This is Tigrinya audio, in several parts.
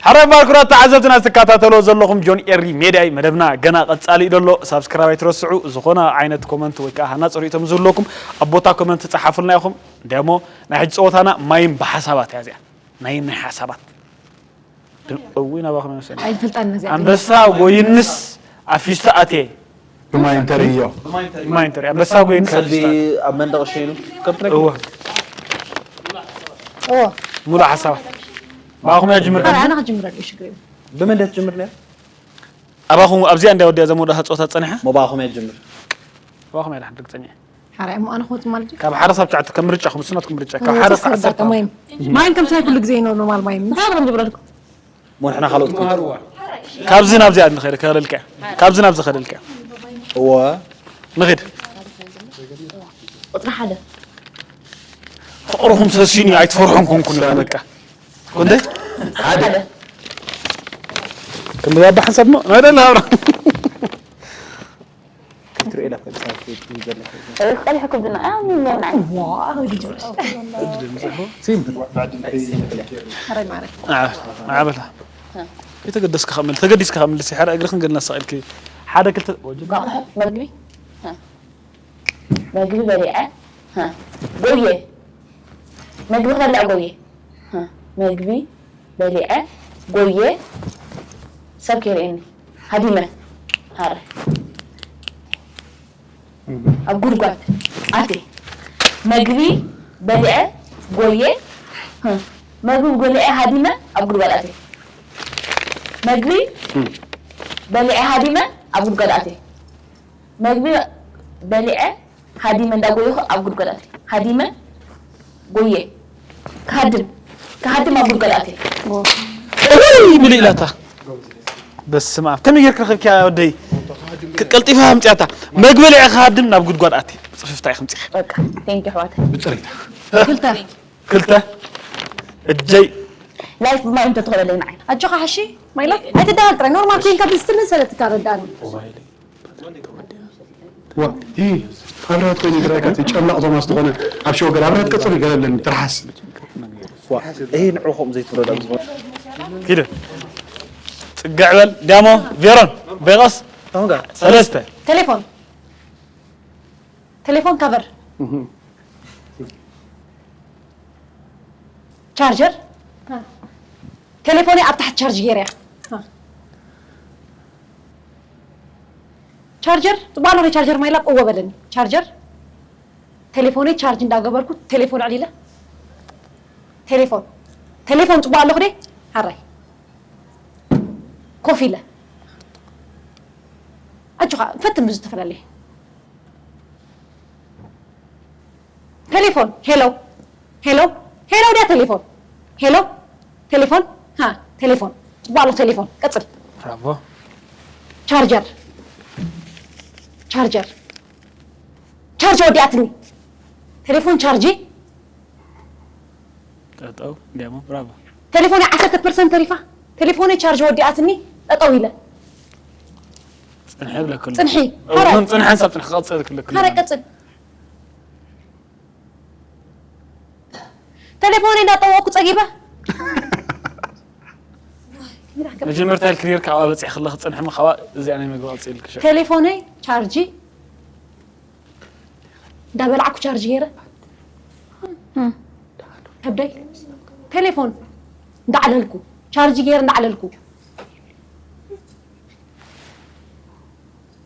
ሓራይ ባርኩራት ተዓዘብትና ትከታተሎ ዘለኹም ጆን ኤሪ ሜድያ እዩ። መደብና ገና ቀጻሊ እዩ ዘሎ። ሳብስክራይብ ኣይትረስዑ። ዝኾነ ዓይነት ኮመንት ወይ ከዓ ሃናፂ ርእይቶም ዝህልወኩም ኣብ ቦታ ኮመንት ጸሓፉልና ኢኹም። እንዲያሞ ናይ ሕጂ ፀወታና ማይም ብሓሳባት እያ እዚኣ። ናይ ናይ ሓሳባት። ድ-፣ እውይ ናባኹም ይመስለኒ። ኣይፈልጣን ነዚኣ። ኣንበሳ ጎይንስ ኣፊስታ ኣትየ። ብማይ እንተርእዮ። ብማይ እንተርእዮ። ኣንበሳ ጎይንስ ከምዚ ኣፊስታ ኣትየ። ኣብ መንደቕ ሸይኑ ከብትረኪ። እወ። እወ። ሙሉእ ሓሳባት። ብኣኹም እያ ጅምር። ኣረ፣ ኣነ ክጅምር ኣለሽ፣ ሽግር የብሉን። ብመን እያ ትጅምር ነያ? ኣባኹም ኣብዚኣ እንድያ ወዲኣ ዘመወዳእታ ጾታ ጸኒሓ? ሞ ብኣኹም እያ ትጅምር። ብኣኹም እያ ድሓን ርግጸኛ እየ። ሓራይ እሞ ኣነ ክወጽእ ማለት እዩ? ካብ ሓደ ሳብ ትሽዓተ ከም ምርጫኹም፣ ንሱ ናትኩም ምርጫ። ካብ ሓደ ክሳብ ዓሰርተ። ማይም። ማይም ከም ሳይ ኩሉ ግዜ ይኖር ኖርማል ማይም። እንታይ ከም ዝብለልኩ? ሞ ንሕና ካልኦት ክንከ-? ካብዚ ናብዚ ንኸይድ ከለልካ። ካብዚ ናብዚ ከለልካ። እወ። ንኸይድ። ቁጽሪ ሓደ። ፍቕርኹም ሰሲኑ ኣይትፈርሑን ኮንኩን ኢኻ በቃ። ኮንደ? ሓደ። ከም ባባ ሓንሳብ ሞ? ናይ ደላ ሃብራ። ክትርኢ ኢላ ከ-፣ ሳብ ክትርኢ ዘላ ከ-፣ ቀሊሕ ክብልና፣ አ፣ ምን ይሆናል? ዋ፣ ወዲ ጀርስ። ሲም። ሓራይ ማረ። ዓ-፣ ዓበላ። እ። ከይተገደስካ ከመል-፣ ተገዲስካ ከመልስ፣ ሓደ እግርኽን ገድና ሰቒልኪ። ሓደ ክልተ፣ ወጀ-። ጓቑሑ፣ መግቢ። እ። መግቢ በሊዐ፣ ሃ፣ ጎየ። መግቢ ክበልዕ ጎየ። ሃ፣ መግቢ በሊዐ ጎየ። ሰብ ከይርእየኒ ሃዲመ። ሃረ። ኣብ ጉድጓድ ኣትየ። መግቢ በሊዐ ጎየ። ሃ፣ መግቢ በሊዐ ሃዲመ ኣብ ጉድጓድ ኣትየ። መግቢ በሊዐ ሃዲመ ኣብ ጉድጓድ ኣትየ። መግቢ በሊዐ ሃዲመ እንዳጎየኹ ኣብ ጉድጓድ ኣትየ። ሃዲመ ጎየ። ክሃድም። ክሃድም ኣብ ጉድጓድ ኣትየ። እውይ፣ ምልእ ኢላታ። በስመ ኣብ። ከመይ ጌርክ ረኸብኪያ ወደይ? ክ-፣ ቀልጢፋ ኣምጽኣታ። መግቢ በሊዐ ክሃድም ናብ ጉድጓድ ኣትየ። ብጽፍፍታ ኢኺ ኣምጺኺ። በቃ፣ ቴንክ ዩ ኣሕዋተይ። ብጽሬታ። ክልተ። ክልተ። እጀይ። ላይፍ ብማይ እንተትኾነለይ ንዓይ። ኣጆኻ ሓሺ፣ ማይላ። ኣይትደሃል ጥራይ። ኖርማል ኮይንካ ብዝትመስለ ትካረዳኒ። ዋ፣ ኢ፣ ኣብራት ኮይኑ ግራካ ትጨማቕ ቶማስ ዝኾነ ኣብ ሸወገር ኣብራት ቀጽሪ ገለለን ትርሓስ። ዋ፣ ኢ፣ ንዕኹም ዘይትብሎ ዳም ዝኾነ። ኪደ። ጽግዕ በል፣ ዲያሞ፣ ቬሮን፣ ቤቆስ፣ ታሁን ጋር። ሰለስተ። ቴሌፎን። ቴሌፎን ካቨር። እህ። ቻርጀር። አ። ቴሌፎነይ ኣብ ታሕቲ ቻርጅ ገይረያ። አ። ቻርጀር፣ ጽቡቕ ኣለኹ ቻርጀር ማይላብ፣ እወ በለኒ። ቻርጀር፣ ቴሌፎነይ ቻርጅ እንዳገበርኩ፣ ቴሌፎን ኣዕሊለ። ቴሌፎን። ቴሌፎን ጽቡቕ ኣለኹ ደ? ሓራይ። ኮፍ ኢለ። ኣጆኻ፣ ፈትን ብዝተፈላለየ። ቴሌፎን፣ ሄሎ፣ ሄሎ፣ ሄሎ፣ ድያ ቴሌፎን? ሄሎ፣ ቴሌፎን፣ ሃ፣ ቴሌፎን። ጽቡቕ ኣሎ ቴሌፎን። ቀጽል። ብራቮ። ቻርጀር፣ ቻርጀር። ቻርጅ ወዲኣትኒ። ቴሌፎን ቻርጂ። ጠጠው፣ ዲያሞ፣ ብራቮ። ቴሌፎነይ ዓሰርተ ፐርሰንት ተሪፋ። ቴሌፎነይ ቻርጅ ወዲኣትኒ። ጠጠው ኢለ። ጽንሒ ብለክሉ። ጽንሒ። እው፣ ሐረ። ጽንሒ፣ ሓንሳብ ጽንሒ፣ ክቐጽል ክለክሉ። ሐረ ቀጽል። ቴሌፎነይ እንዳጠወቅኩ ጸጊበ። መጀመርታ ኢልኪ ነይርካ፣ ኣብኣ በጺሕኪ ኣለኺ፣ ጽንሒ ምኻባ፣ እዚኣ ናይ መግቢ ቀጽል ክሸ። ቴሌፎነይ ቻርጂ እንዳበላዕኩ ቻርጅ ገይረ። ከብደይ። ቴሌፎን እንዳዕለልኩ፣ ቻርጅ ገይረ እንዳዕለልኩ።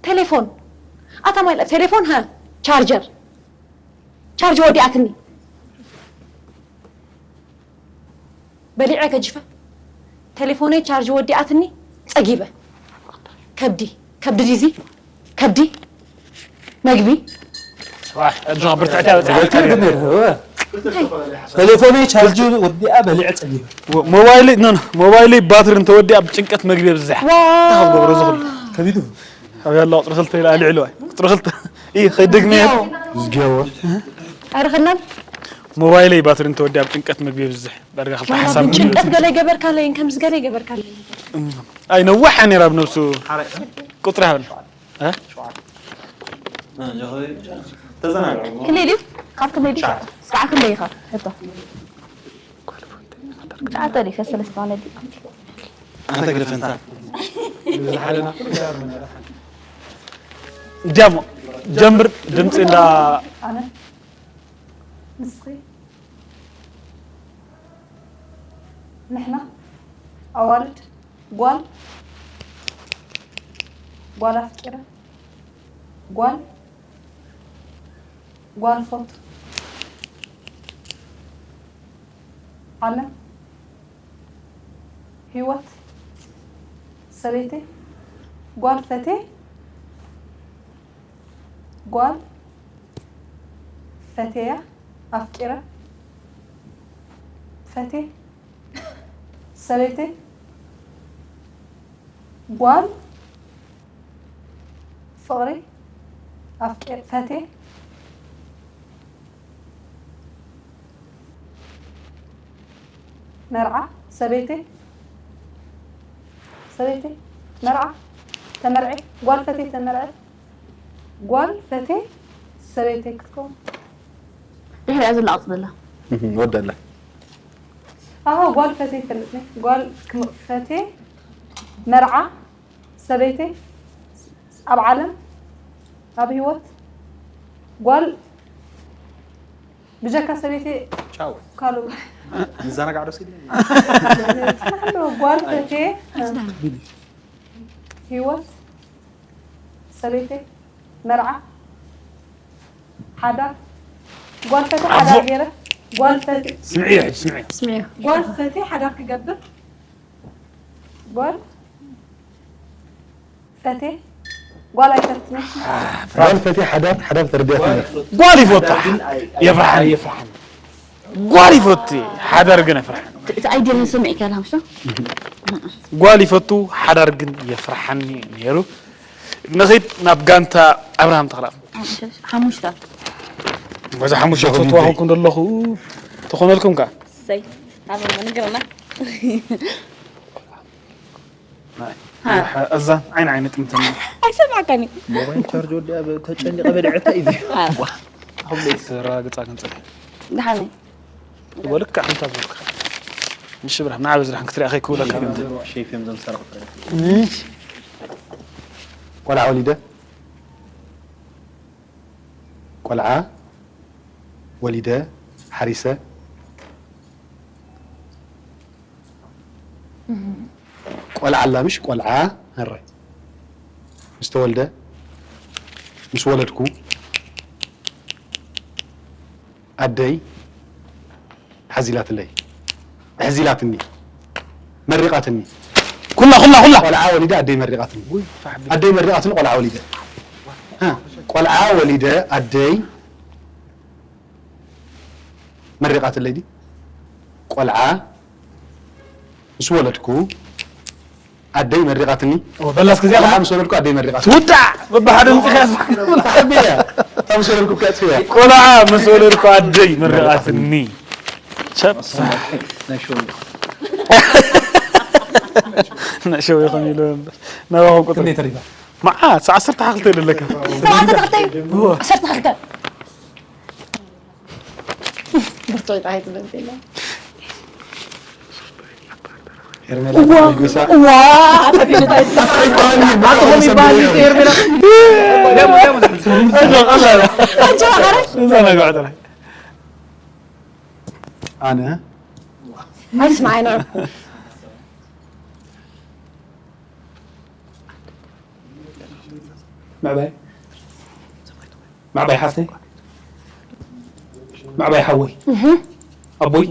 ቴሌፎን። ኣታ ማይላ፣ ቴሌፎን፣ ሃ፣ ቻርጀር። ቻርጅ ወዲኣትኒ። በሊዐ ገጅፈ። ቴሌፎነይ ቻርጅ ወዲኣትኒ፣ ጸጊበ። ከብዲ፣ ከብዲ ዲዚ፣ ከብዲ፣ መግቢ። ዋይ፣ ኣጆኻ ብርትዕቲ ኣበጻሕካ። በትሪ ብነር፣ እወ። ቴሌፎነይ ቻርጅ ወዲኣ በሊዐ ጸጊበ። ሞ-፣ ሞባይለይ፣ ኖ፣ ኖ፣ ሞባይለይ ባትሪ እንተወዲኣ ብጭንቀት መግቢ የብዝሕ። ዋው። እንታይ ካብ ገብሮ ዝኽእል? ከቢዱ። ኣብ ያላ ቁጽሪ ክልተ ኢለ ኣልዕሎ። ቁጽሪ ክልተ። ኢ፣ ኸይደግመ። ዝጌዎ። ኣይረኸናን? ሞባይለይ ባትሪ እንተወዲኣ ብጭንቀት መግቢ የብዝሕ። ዳርጋ ክልተ ሓሳብ። ጭንቀት ገለ ገበርካለይን፣ ከምዚ ገለ ገበርካለይን። እም። ኣይ፣ ነዋሕ ነይራ ብነብሱ። ቁጽሪ ሃበል። እ? ተዘናግዑ። ክንደይ ድዩ? ካብ ክንደይ ድዩ? ትሽዓተ። እስካዕ ክንደይ ኢኻ? ሕቶ። ትሽዓተ ድዩ? ሰለስተ ማለት ድዩ? ኣንተ ግደፈንታ። ዝሓለና ኩሉ ዳር መናዳሓን። እንዲያሞ ጀምር ድምፂ እንዳ ኣነ ንስኺ ንሕና ኣዋልድ ጓል ጓል ኣፍቂረ ጓል ጓል ፈቱ ዓለም ህይወት ሰበይተይ ጓል ፈቴ ጓል ፈቴያ ኣፍቂረ ፈቴ ሰበይተይ ጓል ፍቕሪ ኣፍቂር ፈቴ መርዓ ሰበይተይ ሰበይተይ መርዓ ተመርዔ ጓል ፈቴ ተመርዐ ጓል ፈቴ ሰበይተይ ክትከውን ድሕሪኣ ዘሎ ኣቕፅለላ ወደላ ኣሃ ጓል ፈቴ ይፈልጥ ጓል ፈቴ መርዓ ሰበይተይ ኣብ ዓለም ኣብ ህይወት ጓል ብጀካ ሰበይተይ ቻው ካልእ ንዘናጋዕ ደስ ኢለ ጓል ፈቴ ህይወት ሰበይተይ መርዓ ሓዳር ጓል ፈቴ ሓዳር ገይረ ጓል ፈቴ ስምዕዮ ሕጂ ስምዕዮ ስምዕዮ ጓል ፈቴ ሓዳር ክገብር ጓል ፈቴ ጓል ኣይፈትነ ጓል ፈቴ ሓዳር ሓዳር ተረዲያት ጓል ይፈቱ የፍርሓን የፍርሓን ጓል ይፈቱ ሓዳር ግን የፍርሓን እቲ ኣይዲያ ሰሚዕካ ኢልካ ምሽ ጓል ይፈቱ ሓዳር ግን የፍርሓኒ ነይሩ ንኺድ ናብ ጋንታ ኣብርሃም ተኽላ ሓሙሽተ በዛ ሓሙሽተ ክፈትዋ ኮንኩም ዘለኹ ተኾነልኩም ከ ሰይ ኣብ ንገርና እዛ ዓይን ዓይነ ጥምተና ኣይሰማዕካኒ ሞባይል ቻርጅ ወዲኣ ተጨኒቐ በድዐታ እዩ ኣብ ቤት ረጋግፃ ክንፅል ደሓነ ወልካ ሓንታ ዝበልካ ንሽብራ ንዓበ ዝራሕን ክትሪኣ ከይክውለካ ሸይፍ እዮም ዘምሰረቕ ቆልዓ ወሊደ ቆልዓ ወሊደ ሓሪሰ ቆልዓ ኣላ ምሽ ቆልዓ ኣረ ምስ ተወልደ ምስ ወለድኩ ኣደይ ሓዚላትለይ ሕዚላትኒ መሪቓትኒ ኩላ ኩላ ኩላ ቆልዓ ወሊደ ኣደይ መሪቓትኒ ኣደይ መሪቓትኒ ቆልዓ ወሊደ እ፣ ቆልዓ ወሊደ ኣደይ መሪቓትለይ ድዩ ቆልዓ ምስ ወለድኩ ኣደይ መሪቓትኒ በላስ ግዜ ቆልዓ ምስ ወለድኩ ኣደይ መሪቓትኒ ትውዳዕ በብሓደ ምፅኻ ሓቢያ እታ ምስ ወለድኩ ከፅያ ቆልዓ ምስ ወለድኩ ኣደይ መሪቓትኒ ሰብ ናይ ሸው ነሸው ይኹን ኢሉ ናባኹም ቁጥሪ ክንደይ ተሪፋ መዓት ዓሰርተ ሓክልተ ይደለካ ሰብዓተ ተኽልተ እዩ ዓሰርተ ክልተ ብርቶይ ጥራይ ትብል የለ ሄርሜላ ጉሳ ዋ ኣቶም ይባል ሄርሜላ ደሞ ደሞ እዛ ነገ ዕድላይ ኣነ ኣይስማዓይ ንዑ ምዕባይ ምዕባይ ሓፍተይ ምዕባይ ሓወይ ኣቦይ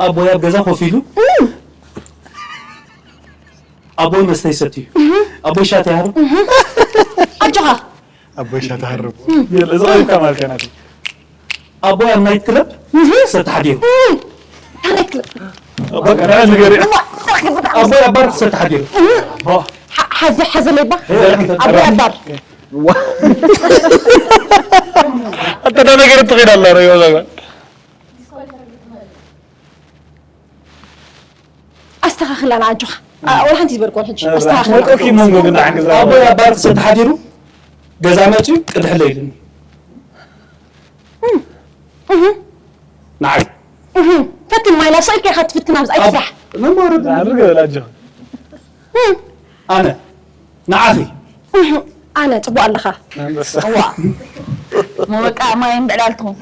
ኣቦይ ኣብ ገዛ ኮፍ ኢሉ ኣቦይ መስተ ይሰትዩ ኣቦይ ሻት ይሃሩ ኣጆኻ ኣቦይ ሻት ሃርቡ እዚ ቀሪብካ ማለት ናት ኣቦይ ኣብ ናይት ክለብ ሰተ ሓዲሩ ታሪክ በቃ ንገሪ ኣቦይ ኣብ ባር ክሰተ ሓዲሩ ሓዘ ሓዘ ለይባ ኣቦይ ኣባር ኣተዳ ነገር ትኸይድ ኣላ ሪኦ ዘጋ ኣስተኻኽላ ንኣጆኻ ወላ ሓንቲ ዝበልኩ ሕጂ ኣስተኻኽላ ወልቀኪ መንጎ ግን ሓንገዛ ኣቦይ ኣብ ባር ክሰተ ሓዲሩ ገዛ መፅዩ ቅድሕለ ኢሉኒ ንዓይ። ፈትን ማይላ ሰኢልካ ኢኻ ትፍትን ኣብዚ ኣይትፍራሕ። መማረድ ኣድርገ በላጆ ኣነ ንዓኺ ኣነ ጽቡቕ ኣለኻ። ኣንበሳ ዋ ሞበቃ ማይን ብዕላልትኹም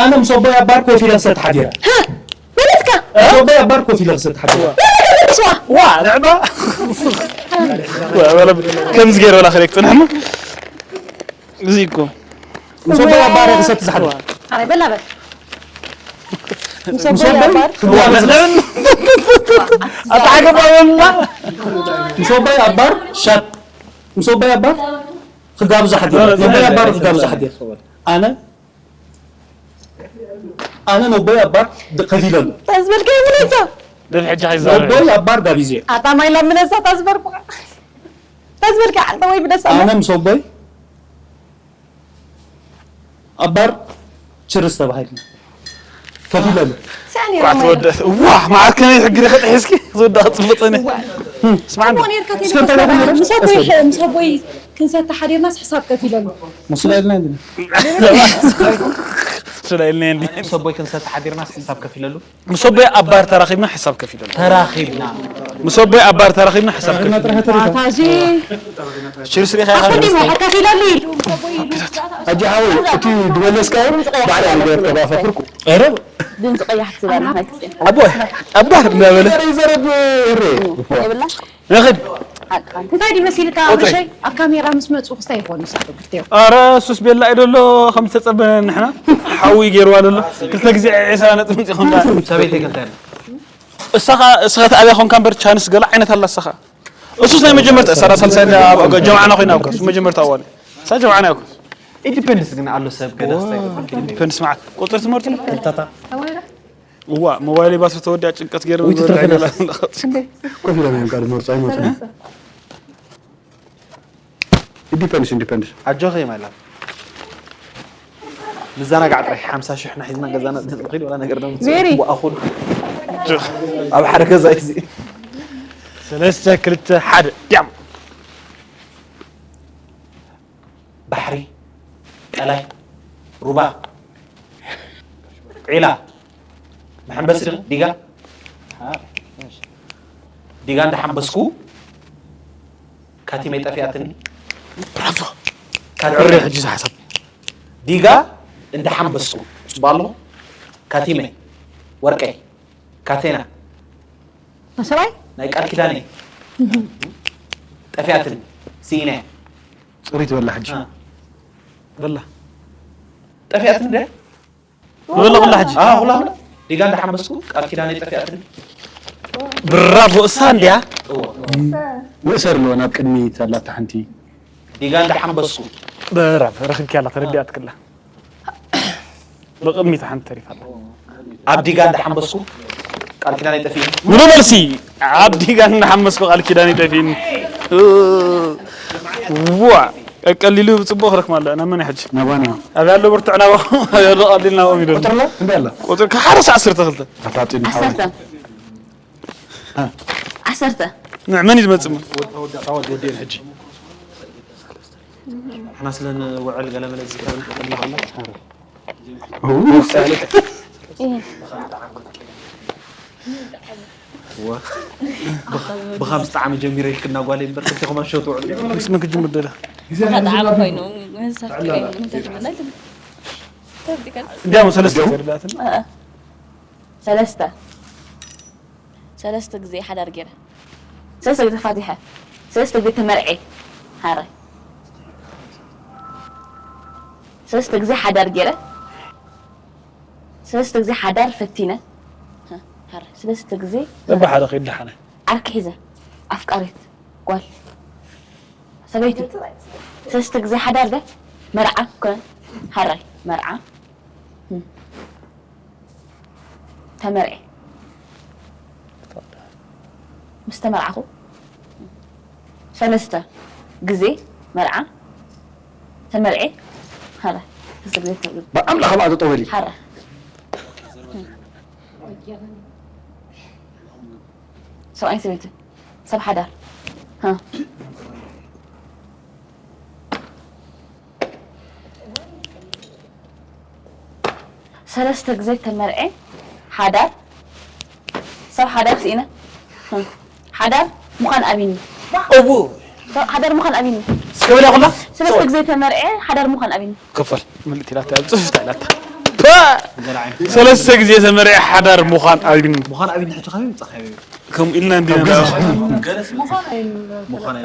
ኣነ ምስ ኣቦይ ኣብ ባር ኮፍ ኢለ ክሰቲ ሓዲረ። በለትካ ምስ ኣቦይ ኣብ ባር ኮፍ ኢለ ክሰቲ ሓዲረ። ስዋ ዋ ንዕባ ከምዚ ገይረ ወላ ክሪክ ጽንሕሞ እዚ እኮ ምስ ኣቦይ ኣብ ባር ክሰቲ ዝሓድር። ኣረ በላ በል ምስ ኣቦይ ክጋብዝ ኣታሓገባበልና ምስ ኣቦይ ኣብ ባር ሻት ምስ ኣቦይ ኣብ ባር ክጋብዝ ሓዲረ። ኣቦይ ኣብ ባር ክጋብዝ ሓዲረ። ኣነ ኣነ ነቦይ ኣብ ባር ከፊለሉ። ተዝበልካ ይብለካ ደብ ሕጂ ሓይዛረ ነቦይ ኣብ ባር ጋቢዜ ኣታ ማይላ ምነሳ ተዝበልኩ ተዝበልካ ዓንተ ወይ ምነሳ ኣነ ምስ ኣቦይ ኣብ ባር ችርስ ተባሂልና ከፊለሉ። ኳዕ ትወደስ ዋ ማዓት ከመይ ሕግሪ ከጥሒስኪ ዝወዳ ክፅብፀኒ ስማዕኒ ምስ ኣቦይ ክንሰቲ ሓዲርናስ ሕሳብ ከፊለሉ ሙስላ ኢልና እንዲና ስለ ኢልና እንዲ ምስ ኣቦይ ክንሰቲ ሓዲርናስ ሕሳብ ከፊለሉ ምስ ኣቦይ ኣብ ባር ተራኺብና ሕሳብ ከፊለሉ ተራኺብና ምስ ኣቦይ ኣብ ባር ተራኺብና ሕሳብ ከፊለሉ ታዚ ችርስ ሪኻ ኢኻ ኣኹዲሞ ከፊለሉ ኢሉ ኣጂ ሓወይ እቲ ድመለስካዮ ባዕላ ነገር ተባፈፍርኩ ኧረ ድምፂ ቀያሕ ትበላ ናይ ክስኤ ኣቦይ ኣብ ባር እንዳበለ ይዘረብ እሬ የብላ ንኽድ ሓቅኻ እንታይ ድዩ መሲልካ ቁፅሪ። መሸይ ኣብ ካሜራ ምስ መፁ ክስታይ ይኾኑ ሳቶ ክልቴው ኣረ ሱስ ቤላ እዩ ደሎ ከም ዝተፀበነ ንሕና ሓዊ ገይርዋ ደሎ ክልተ ግዜ ዒስራ ነጥቢ ምፅኹም ሰበይተይ ከ እንታይ ኣላ እሳኻ እስኻ ተኣብያ ኾንካ እምበር ቻንስ ገለ ዓይነት ኣላ እሳኻ እሱስ ናይ መጀመርታ እሳ ራሳልሳ ጀምዓና ኮይና እኮ እሱ መጀመርታ እዋን እሳ ጀምዓና እኮ ኢንዲፔንደንስ ግን ኣሎ ሰብ ገለ ስታይ ዲፐንድስ ማለት ቁፅሪ ትምህርቱ ተታ እዋ ሞባይል ባትሪ ተወዲያ ጭንቀት ገይሩ ውይ፣ ትትረፈና። ገይሩ ኮፍ ኢሎም እዮም ካልእ መርፁ ኣይመፁ ኢንዲፐንደንስ ኢንዲፐንደንስ ኣጆኺ ማይላ ንዘናጋዕ ጥራሕ ሓምሳ ሽሕ ሒዝና ገዛና ንኽድ ወላ ነገር ደም ሜሪ። ኣኹል ኣብ ሓደ ገዛ እዩ ሰለስተ ክልተ ሓደ ዲያም ባሕሪ ቀላይ ሩባ ዒላ መሐንበሲ ዲኻ ዲጋ ዲጋ እንዳሓንበስኩ ካቲመይ ጠፊኣትኒ ብራቮ ካቲመይ ሕጂ ዝሓሳብ ዲጋ እንዳሓንበስኩ ጽባ ኣለኹ ካቲመይ ወርቀይ ካቴና ሰብኣይ ናይ ቃል ኪዳነይ ጠፊኣትኒ ስኢነ ፅሩይ ትበላ ሕጂ በላ ጠፊኣትኒ ደ ንበላ ኩላ ሕጂ ኩላ ዲጋ እንዳሓንበስኩ ቃል ኪዳነይ ጠፊኣትኒ ብራቮ እሳ እንዲያ መእሰር ኣለዎ ናብ ቅድሚት ኣላታ ሓንቲ ዲጋ እንዳሓንበስኩ ብራቮ ረኺብኪ ኣላ ተረዲኣትክላ ብቕድሚት ሓንቲ ተሪፋ ኣላ ኣብ ዲጋ እንዳሓንበስኩ ቃል ኪዳነይ ጠፊኡ ሙሉ መልሲ ኣብ ዲጋ እንዳሓንበስኩ ቃል ኪዳነይ ጠፊእኒ ዋ ቀቀሊሉ ብፅቡቅ ክረክማ ኣሎ ናብ መን ሕጂ ናባና ኣብ ያለው ብርቱዕ ናባኹም ኣብ ያለው ቀሊል ናባኹም ይደሉ ቁጥርና እንዲ ኣላ ቁጥር ከሓረስ ዓሰርተ ክልተ ኣፋጢኒ ዓሰርተ ዓሰርተ ንዕ መን እዩ ዝመፅእ ንሕና ስለ ንውዕል ገለመለ ዝከብና ሓተልና ከሎ ብኻም ዝጠዓመ ጀሚረ ኢልክና ጓለይ እምበር ክልቴኹም ኣሸው ትውዕሉ ምስ መን ክጅምር ደለ ጣዕሚ ኮይኑ ምህሳፍ እንታይ ትብልና ኣይትብል እንዲያውም ሰለስተ ገርዳትን ሰለስተ ሰለስተ ግዜ ሓዳር ገይረ ሰለስተ ግዜ ተፋቲሐ ሰለስተ ግዜ ተመርዔ ሓራይ ሰለስተ ግዜ ሓዳር ገይረ ሰለስተ ግዜ ሓዳር ፈቲነ ሓራይ ሰለስተ ግዜ በብሓደ ከይድ ደሓነ ዓርኪ ሒዘ ኣፍቃሪት ጓል ሰበይቲ ሰለስተ ግዜ ሓዳር ደ መርዓ ኮነ ሓራይ መርዓ ተመርዔ ምስ ተመርዓኹ ሰለስተ ግዜ መርዓ ተመርዔ ሓራ ሰለስተ ግዜ ተመርዔ ብኣምላኽ ኣብኣ ጠጠው በሊ ሓራ ሰብኣይ ሰበይቲ ሰብ ሓዳር ሃ። ሰለስተ ግዜ ተመርዔ ሓዳር ሰብ ሓዳር ስኢነ ሓዳር ምዃን ኣቢኒ። እቡ ሰብ ሓዳር ምዃን ኣቢኒ። እስከ በላ ኩላ ሰለስተ ግዜ ተመርዔ ሓዳር ምዃን ኣቢኒ። ክፈል ምልእቲ ኢላታ ኣብ ጽሑፍ ኢላታ ሰለስተ ግዜ ተመርዒ ሓዳር ምዃን ኣብኒ ምዃን ኣብኒ ሕጂ ካበይ ምጻኻ እዩ ከም ኢልና እንዲና ምዃን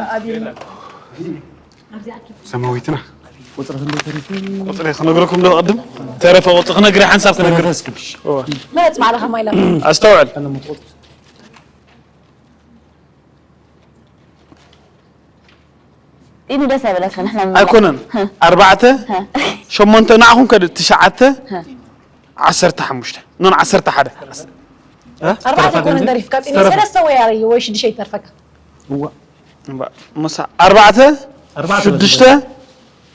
ሰማዊትና ቁፅሪ ክንደይ ተሪፉ ቁፅሪ ክነግረኩም ዶ ቅድም ተረፈ ቁፅሪ ክነግር ሓንሳብ ክነግር ተረፈ እስክብሽ መረፅ ማዕረ ከማይ ኢላ ኣስተውዕል ኢዱ ደስ ኣይበለካ ንሕና ኣይኮነን ኣርባዕተ ሸሞንተ ንዓኹም ከ ትሽዓተ ዓሰርተ ሓሙሽተ ኖን ዓሰርተ ሓደ ኣርባዕተ ይኮነ ደሪፍካ ፂኒ ሰለስተ ወይ ኣረይ ወይ ሽዱሽተ ይተርፈካ ምሳ ኣርባዕተ ሽዱሽተ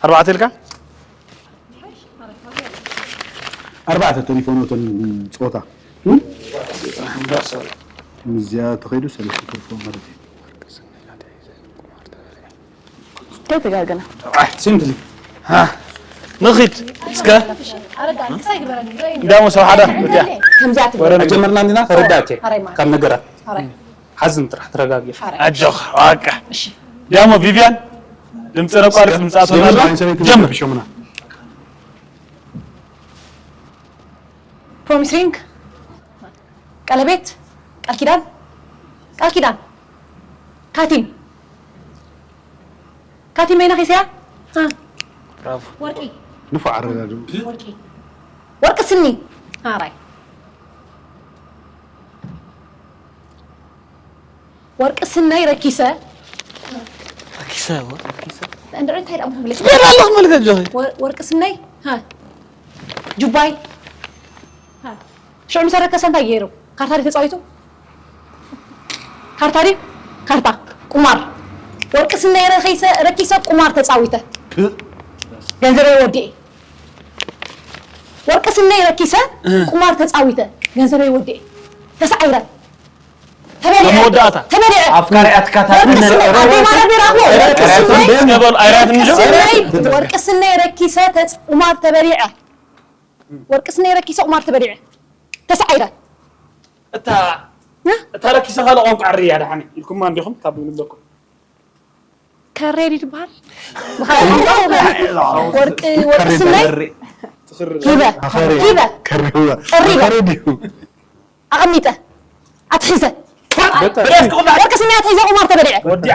ኣርባዕተ ኢልካ ኣርባዕተ ተሪፎ ነተን ፀወታ ምስዚኣ ተኸይዱ ሰለስተ ተሪፎ ማለት እዩ ከይተጋገና ሲምፕሊ ንኺድ እስከ እንዳሞ ሰብ ሓደ እቲያ ከምዚኣ ትብል ወረ ጀመርና እንዲና ተረዳእቲ ካብ ነገራት ሓዝን ጥራሕ ተረጋጊ ኣጆኽ ዋቃ ዳሞ ቪቪያን ድምፂ ነቋርፅ ምፅኣቶ ጀምር ሸሙና ፕሮሚስ ሪንግ ቀለቤት ቃል ኪዳን ቃል ኪዳን ካቲም ካቲም መይና ኺስያ ወርቂ ንፉዕ ኣረዳድኡ ወርቂ ወርቂ ስኒ ኣራይ ወርቂ ስነይ ረኪሰ ረኪሰ ረኪሰ እንድዒ እንታይ ደኣ ምፍለጥ ገና ኣለኹ መልከ ጆኺ ወርቂ ስነይ ጁባይ ሽዑ ምስ ኣረከሰ እንታይ ገይሩ? ካርታ ድዩ ተፃዊቱ? ካርታ ድዩ? ካርታ ቁማር ወርቂ ስነይ ረኪሰ ቁማር ተፃዊተ ገንዘበይ ወዲኤ ወርቂ ስነይ ረኪሰ ቁማር ተፃዊተ ገንዘበይ ወዲኤ ተሳዒረ ተበሊዐ መወዳእታ። ተበሊዐ ኣፍቃሪኣትካ ወርቂ ስነይ ኣዴ ማራ ቢራ እሞ ወርቂ ስነይ ገበል ኣይራትን ወርቂ ስነይ ወርቂ ስነይ ረኪሰ ተፅ- ቁማር ተበሊዐ ወርቂ ስነይ ረኪሰ ቁማር ተበሊዐ ተሳዒረ እታ እታ ረኪሰ ካልእ ቋንቋ ዕርያ ደሓነ ኢልኩማ እንዲኹም ካብ ንብለኩም ከሬድ ይትበሃል ወርቂ ወርቂ ስነይ ሂበ ሂበ ከሪዋ ቀሪበ ከሬድ እዩ ኣቐሚጠ ኣትሒዘ ወርቂ ስነይ ኣትሒዘ ቁማር ተበሊዐ ወዲያ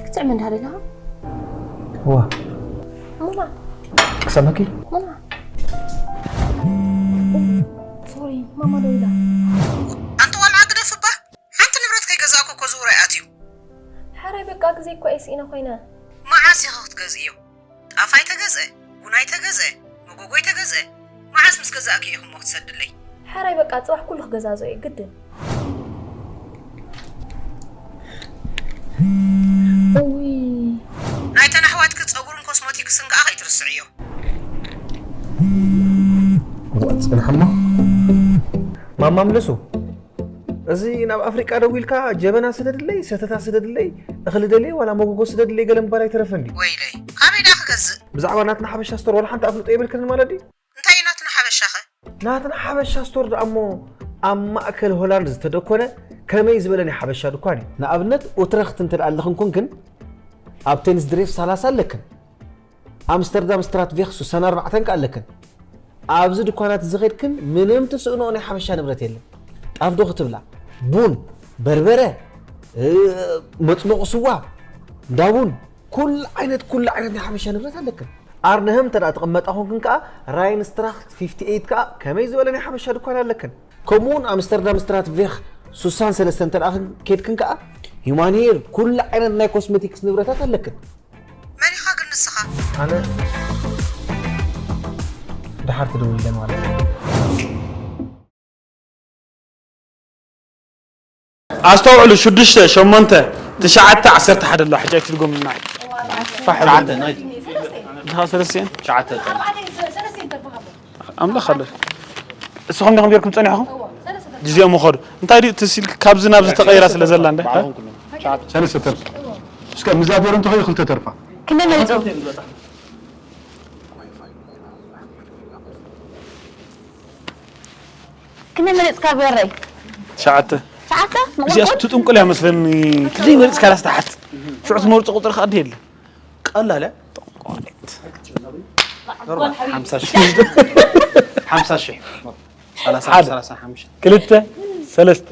ክትዕም እንዳደጋ ዋ ሙና ክሰመኪ ሙና ሶሪ ማማ ደውላ ኣንቲ ቆልዓ ግደፍባ ሓንቲ ንብረት ከይገዛእኩ እኮ ዝውራይ ኣትዩ ሓራይ በቃ ግዜ እኮ እየ ስኢነ ኮይነ መዓስ ኢኺ ክትገዝእዮ ጣፋይ ተገዝአ ቡናይ ተገዝአ መጎጎይ ተገዝአ መዓስ ምስ ገዛእኪ ኢኺ እሞ ክትሰድለይ ሓራይ በቃ ፅባሕ ኩሉ ክገዛዝኦ እየ ግድን ናይተን ኣሕዋትኪ ፀጉርን ኮስሞቲክስን ከዓ ከይትርስዕዮ ፅንሕሞ ማማ ምልሱ እዚ ናብ ኣፍሪቃ ደዊልካ ጀበና ስደድለይ ሰተታ ስደድለይ እኽሊ ደልየ ዋላ መጎጎ ስደድለይ ገለ ምባል ኣይተረፈን ድዩ ወይለይ ካበይ ዳ ክገዝእ ብዛዕባ ናትና ሓበሻ ስቶር ዋላ ሓንቲ ኣፍልጦ የብልክንን ማለት ድዩ እንታይ እዩ ናትና ሓበሻኸ ናትና ሓበሻ ስቶር ደኣ እሞ ኣብ ማእከል ሆላንድ ዝተደኮነ ከመይ ዝበለ ናይ ሓበሻ ድኳን እዩ ንኣብነት ኡትረኽት እንተ ደኣ ኣለኽን ኮንክን ኣብ ቴንስድሬፍ ሰላሳ ኣለክን ኣምስተርዳም ስትራትቬኽ ሱሳን ኣርባዕተን ከኣ ኣለክን ኣብዚ ድኳናት እዚ ኸድክን ምንም ትስእንኦ ናይ ሓበሻ ንብረት የለን ጣፍ ዶ ክትብላ ቡን በርበረ መፅሞቕ ስዋ እንዳቡን ኩሉ ዓይነት ኩሉ ዓይነት ናይ ሓበሻ ንብረት ኣለክን ኣርነህም እንተ ትቕመጣ ኮንክን ከኣ ራይንስትራኽት ፊፍቲ ኤይት ከኣ ከመይ ዝበለ ናይ ሓበሻ ድኳን ኣለክን ከምኡውን ኣምስተርዳም ስትራትቬኽ ሱሳን ሰለስተ እንተ ኬድክን ከኣ ሂማን ሄር ኩሉ ዓይነት ናይ ኮስሜቲክስ ንብረታት ኣለክን መን ኢኻ ግን ንስኻ ኣነ ድሓር ትደውልለ ማለት እዩ ኣስተውዕሉ ሽዱሽተ ሸሞንተ ትሽዓተ ዓሰርተ ሓደ ኣሎ ሕጂ ኣይትድጎምልና ፋሕ በሉ። ድኻ ሰለስቲኤን ኣምላኽ ኣሎ እስኹም ዲኹም ጌርኩም ጸኒሕኹም ግዜኦም ምኸዱ እንታይ ድዩ ትስ ኢልክ ካብዚ ናብዚ ተቐይራ ስለ ዘላ እንደ ሰለስተ ተርፋ እስከ ምዛ ቢሮ እንተኸዩ ክልተ ተርፋ ክንደይ መሪጹ? ክንደይ መሪጽካ በረይ? ትሽዓተ። ትሽዓተ? እዚኣስ ትጥንቁል እያ መስለኒ። ክንደይ መሪጽካ ላስ ትሓት? ሽዑ ትመርጾ ቁጽሪ ከኣ የለ። ቀላል እያ። ጠንቋሊት። ሓምሳ ሺሕ። ሓምሳ ሺሕ። ሰላሳ ሓደ። ሰላሳ ሓምሳ። ክልተ ሰለስተ።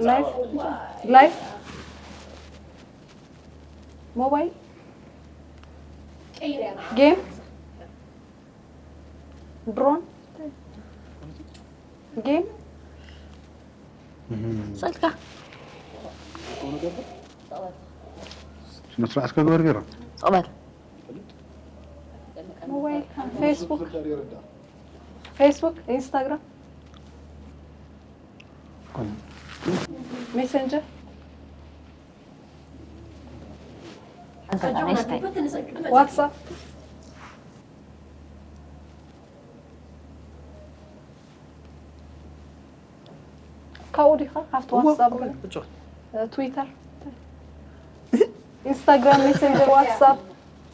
ላይፍ ላይፍ ሞባይል ጌም ድሮን ጌም ሰልካ ስነ ስርዓት ከግበር ገይሮም ጸበል ሞባይል ፌስቡክ ፌስቡክ ኢንስታግራም ሜሴንጀር ዋትሳፕ ካብኡ ዲኻ ካብቲ ዋትሳፕ ትዊተር ኢንስታግራም ሜሴንጀር ዋትሳፕ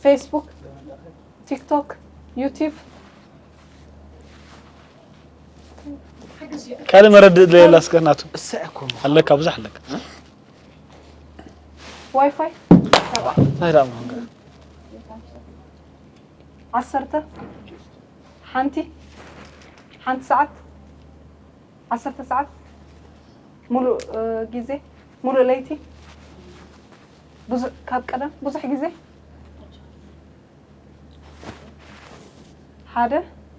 ፌስቡክ ቲክቶክ ዩቲብ ካልእ መረድእ ድለየላ እስከ ናቱ እሰይ እኮ ኣለካ ብዙሕ ኣለካ ዋይፋይ እንታይ ደኣ ምኾንካ ዓሰርተ ሓንቲ ሓንቲ ሰዓት ዓሰርተ ሰዓት ሙሉእ ግዜ ሙሉእ ለይቲ ብዙሕ ካብ ቀደም ብዙሕ ግዜ ሓደ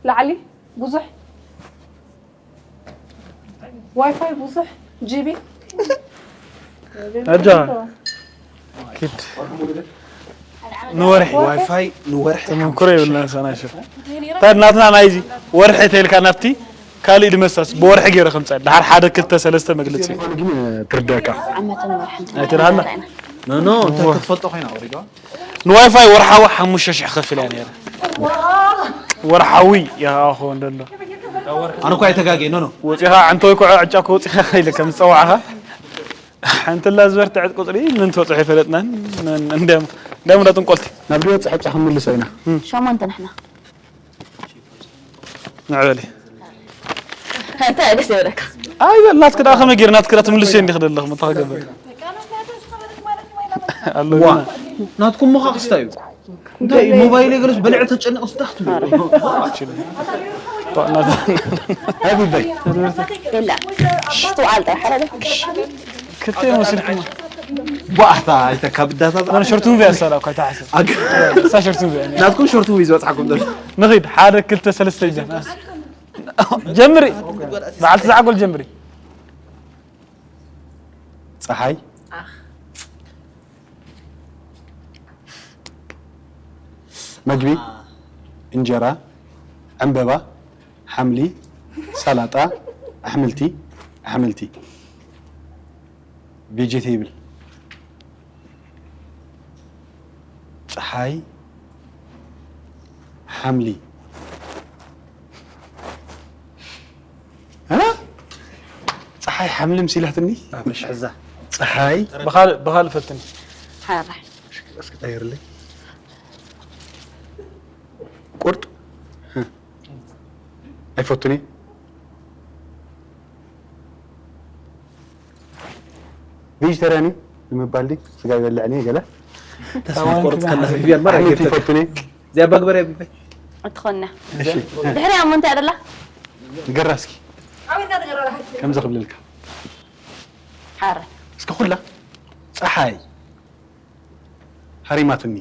ላዕሊ ብዙሕ ዋይፋይ ብዙሕ ጂቢ ኣጃ ኪድ ንወርሒ ዋይፋይ ንወርሒ ተመክሮ የብልና ሰናሽር እንታይ ናትና ናይዚ ወርሒ ተልካ ናብቲ ካልእ ድመሳስ ብወርሒ ገይረ ከምፀ ድሓር ሓደ ክልተ ሰለስተ መግለፂ ግን ትርዳካ ዓመትን ወርሕን ኣይትርሃና ኖ ኖ እንተ ክትፈልጦ ኮይና ወሪዶ ንዋይፋይ ወርሓዊ ሓሙሽተ ሽሕ ከፍል እያ ነይረ ወርሓዊ ይሃኹ እንደሎ ኣነ እኳ ኣይተጋገየ ኖ ኖ ወፂኻ ዓንተወይ ኩዖ ዕጫ ከወፂኻ ኢለ ከም ዝፀዋዕኻ ሓንትላ ዝበርትዐት ቁፅሪ ምን ትበፅሑ ይፈለጥናን እንዲያም እንዲያም እንዳጥንቆልቲ ናብ ድወ ፀሐብፃ ክንምልሶ ኢና ሸሞንተ ንሕና ንዕበሊ እንታይ ደስ ይበለካ ኣይ በል ናትክ ደኣ ከመይ ገይር ናትክ ደኣ ትምልስ እንዲክ ደለኽ መታኸገበል ኣሎ ዋ ግና ናትኩም ምኻ ክስታ እዩ እንታይ ሞባይል የገለስ በልዐ ተጨነቕ ስዳኽ ትብሉ ሃቢበይ የላ ትውዓል ጥራሕ ኣለ ክልተ መሲልኩም ቧእታ ኣይተካብዳታ ኣነ ሸርቱ ሙቪ ኣሳላ እኳ ተሓሰብ እሳ ሸርቱ ሙቪ ናትኩም ሾርት ሙቪ ዝበፅሓኩም ዘሎ ንኺድ ሓደ ክልተ ሰለስተ ይዘ ጀምሪ በዓልቲ ዝዓጎል ጀምሪ ፀሓይ መግቢ እንጀራ ዕምበባ ሓምሊ ሰላጣ ኣሕምልቲ ኣሕምልቲ ቬጀቴብል ፀሓይ ሓምሊ እ? ፀሓይ ሓምሊ ምስ ኢላትኒ ምሽ ሕዛ ፀሓይ ብኻልእ ብኻልእ ፈትኒ ሓራይ እስኪ ቀይርለይ ቁርጥ እ። ኣይፈቱን እየ ቬጅተርያን እዩ ንምባል ዲ ስጋ ይበልዕን እየ ገለ ተስፋ ቆርፅ ከላ ቢቢያን መራ ኣሕምልቲ ጌርተካ ይፈቱን እየ እዚኣ ባግበርያ ቢበይ እትኾና እሺ ድሕሪያ እሞ እንታይ ደላ ንገራ እስኪ ከምዚ ክብልልካ ሓረ እስከ ኩላ ፀሓይ ሃሪማትኒ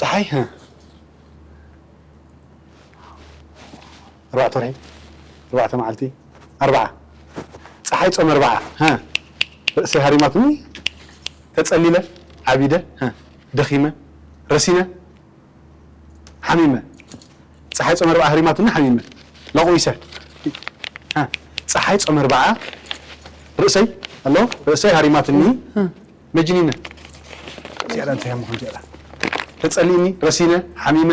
ፀሓይ ህ ኣርባዕተ ወርሒ ኣርባዕተ መዓልቲ ኣርባዓ ፀሓይ ፆም ኣርባዓ ህ ርእሰይ ሃሪማትኒ ተፀሊለ ዓቢደ ህ ደኺመ ረሲነ ሓሚመ ፀሓይ ፆም ኣርባዓ ሃሪማትኒ ሓሚመ ለቑዊሰ እ፣ ፀሓይ ፆም ኣርባዓ ርእሰይ ኣሎ ርእሰይ ሃሪማትኒ መጅኒነ እዚኣ እንታይ እያ ምዃን እዚኣ ተፀሊእኒ ረሲነ ሓሚመ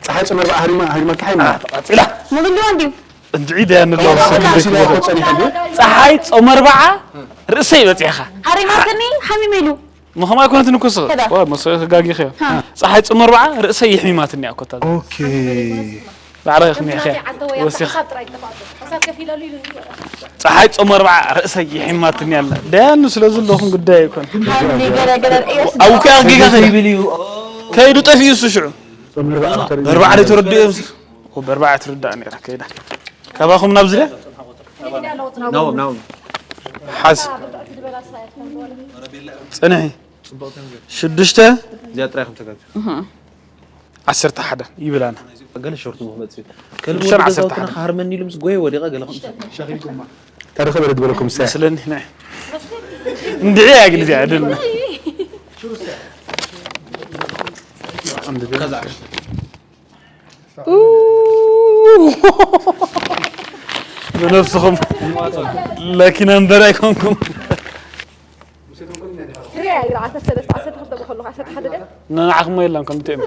ጸሓይ ጾም ኣርብዓ ሃሪማ፣ ሃሪማ፣ ጸሓይ ማ? ተቓጺላ። ምብልዋ እንድዩ። እንድዒ ደያ ንለው ተቓጺላ እኮ ጸኒሓ እንድዩ። ጸሓይ ጾም ኣርብዓ ርእሰይ በጺሕኻ። ሃሪማትኒ ሓሚመ ኢሉ። ምኸም ኣይኮነትን እኮ ስኸ ከዳ። መሰ ተጋጊኸ ጸሓይ ጾም ኣርብዓ ርእሰይ ይሕሚማትኒ እያ ኮታ ኦኬ። ባዕልኻ ይኽሚዕኸ ወሲኻ ጸሓይ ጾም ኣርብዓ ርእሰይ ይሕማትኒ ኣላ ደያኑ ስለ ዘለኹም ጉዳይ ኣይኮን ሓምሊ ገረገረ እየስ ኣብኡ ከኣ ጌጋ ከይብል እዩ ከይዱ ጠፊኡ እሱ ሽዑ ጾም ኣርብዓ ተሪኡ። በርባዕ ደይ ተረድኡ እዮም በርባዕ ትርዳእ ነይራ ከይዳ ካባኹም ናብ ዝድያ ናዎም ናዎም ሓዝ ጽንሒ ሽዱሽተ እዚኣ ጥራይ ከም ተጋግር ዓሰርተ ሓደ ይብል ኣነ ገለ ሸርቱ መኽመፅ ከልቢ ሽዱሽተ ወዲ ዓሰርተ ገዛውትና ሓደ ክሃርመኒ ኢሉ ምስ ጎየ ወዲቐ ገለ ታሪኸ በለ ዝበለኩም ሰ ስለኒ ናይ እንድዒ እያ ግን እዚኣ ድን ብነብስኹም ለኪነ እምበር ኣይኮንኩም ሪያ ኢሉ ዓሰርተ ሰለስተ ዓሰርተ ክልተ ከለኹ ዓሰርተ ሓደ ድያ ንዓኹም የለን ከምቲ እዮም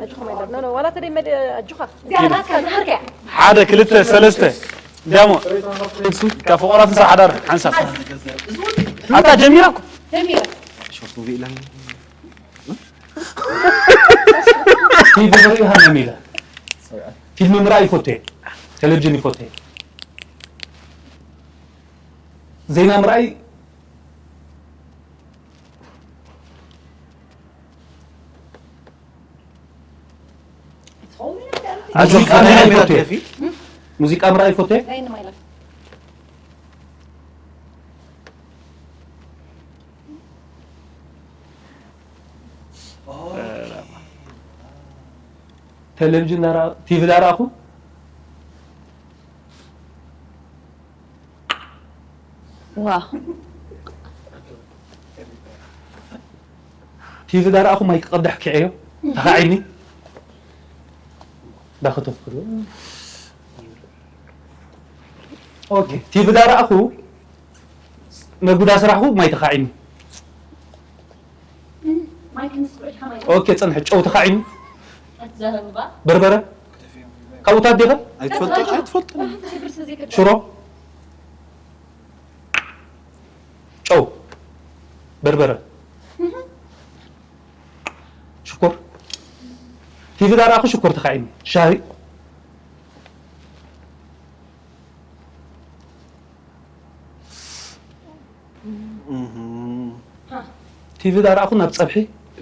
ኣጆኹም የለን ኖ ኖ ዋላ ተደይ መድ ኣጆኻ ሓደ ክልተ ሰለስተ ዳሞ ካብ ፍቑራት ምስ ሓዳር ሓንሳብ ኣታ ጀሚራ እኮ ቲቪ ንርኢ ሃመም ኢለ ፊልም ምርኣይ ይፈቱ እየ ቴሌቪዥን ይፈቱ እየ ዜና ምርኣይ ሙዚቃ ምርኣይ ይፈቱ እየ ሙዚቃ ምርኣይ ይፈቱ እየ ቴሌቪዥን ቲቪ ዳረኣኹ ዋ ቲቪ ዳረኣኹ ማይ ክቐዳሕ ክዕዮ ተኻዒኒ ዳኸተፍክሉ ኦኬ ቲቪ ዳረኣኹ መጉዳ ስራሕኹ ማይ ተኻዒኒ ኦኬ ጽንሕ ጨው ተኻዒኒ በርበረ ካብኡታት ዲኸ ኣይትፈልጦ ኣይትፈልጦ ሽሮ ጨው በርበረ ሽኮር ቲቪ ዳርኣኹ ሽኮር ተኻዒኒ ሻሂ ቲቪ ዳርኣኹ ናብ ፀብሒ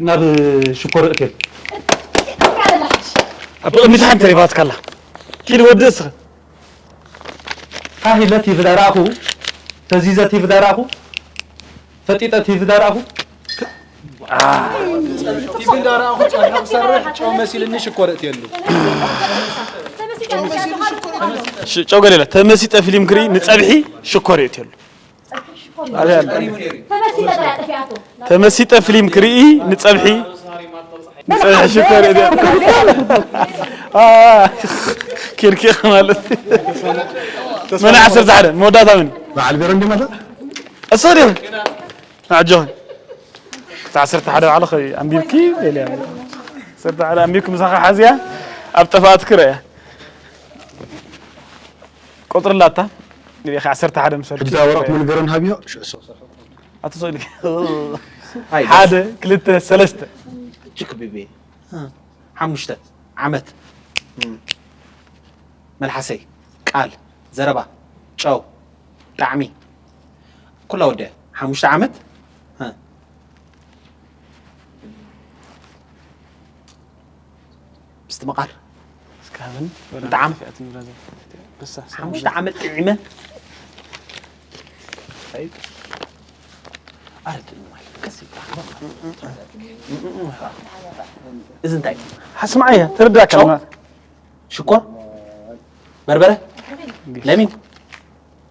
ናብ ሽኮር እክል ኣብ ቅድሚት ሓንቲ ተሪፋትካ ኣላ ኪድ ወዲ እስኸ ሃሂለ ቲቪ ዳርኣኹ ተዚዘ ቲቪ ዳርኣኹ ፈጢጠ ቲቪ ዳርኣኹ ቲቪ እንዳረኣኹ ፀብሒ ክሰርሕ ጨው መሲልኒ ሽኮር እትየሉ ጨው ገለ ተመሲጠ ፊልም ክርኢ ንፀብሒ ሽኮር እትየሉ ተመሲጠ ፊልም ክርኢ ንፀብሒ ንፀብሒ ሽኮር እትየሉ ኬርኬር ማለት መን ዓሰርተ ሓደ መወዳእታ ምን በዓል ቤሮ እንዲ መጣ እሱ ድዩ ኣጆኺ እታ ዓሰርተ ሓደ ባዕልኺ ኣንቢብኪ ኢለ ዓሰርተ ሓደ ኣንቢብኪ ምሳኻ ሓዝያ ኣብ ጠፋእትኪ ርእያ ቁፅሪ ኣላታ ኢኻ ዓሰርተ ሓደ ምሰል ሕጂ ወረቕ ሙሉ ገረን ሃብዮ ሽዑ ሰው ኣቶ ሰው ኢልኪ ሓደ ክልተ ሰለስተ ችክ ቢቢ ሓሙሽተ ዓመት መልሓሰይ ቃል ዘረባ ጨው ጣዕሚ ኩላ ወደ ሓሙሽተ ዓመት እ። ምስትምቓር እስካብን ብጣዕሚ ሓሙሽተ ዓመት ጥዒመ ኣረድእኒ ማለት ቀስ ኢልካ እዚ እንታይ ሓስማዓያ ተረዳካ ሽኮር በርበረ ለሚን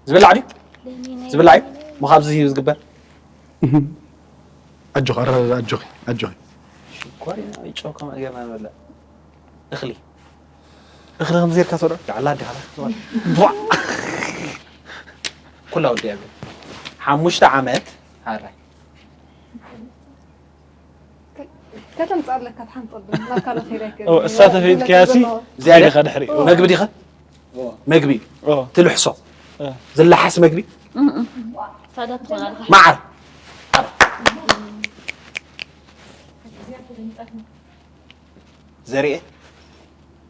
ዝብላዕ ድዩ ዝብላዕ እዩ ሞ ካብዚ እዩ ዝግበር ኣጆኺ ኣረ ኣጆኺ ኣጆኺ ሽኮር ኢና ጨው ከመ ጌርና ንበልዕ እኽሊ እኽሊ ከም ዜርካ ትበልዖ ዳዕላ ዳዕላ ኩላ ወዲያ ሓሙሽተ ዓመት ሃራይ ከተምጻለካ ትሓንጸሉ ናብ ካልኦት ሄዳ ይከ እሳተፈይት ከያሲ ዝያዳ ዲኻ ድሕሪ መግቢ ዲኻ መግቢ ትልሕሶ ዝለሓስ መግቢ ሳዳት ትኾናል መዓር ዘርኤ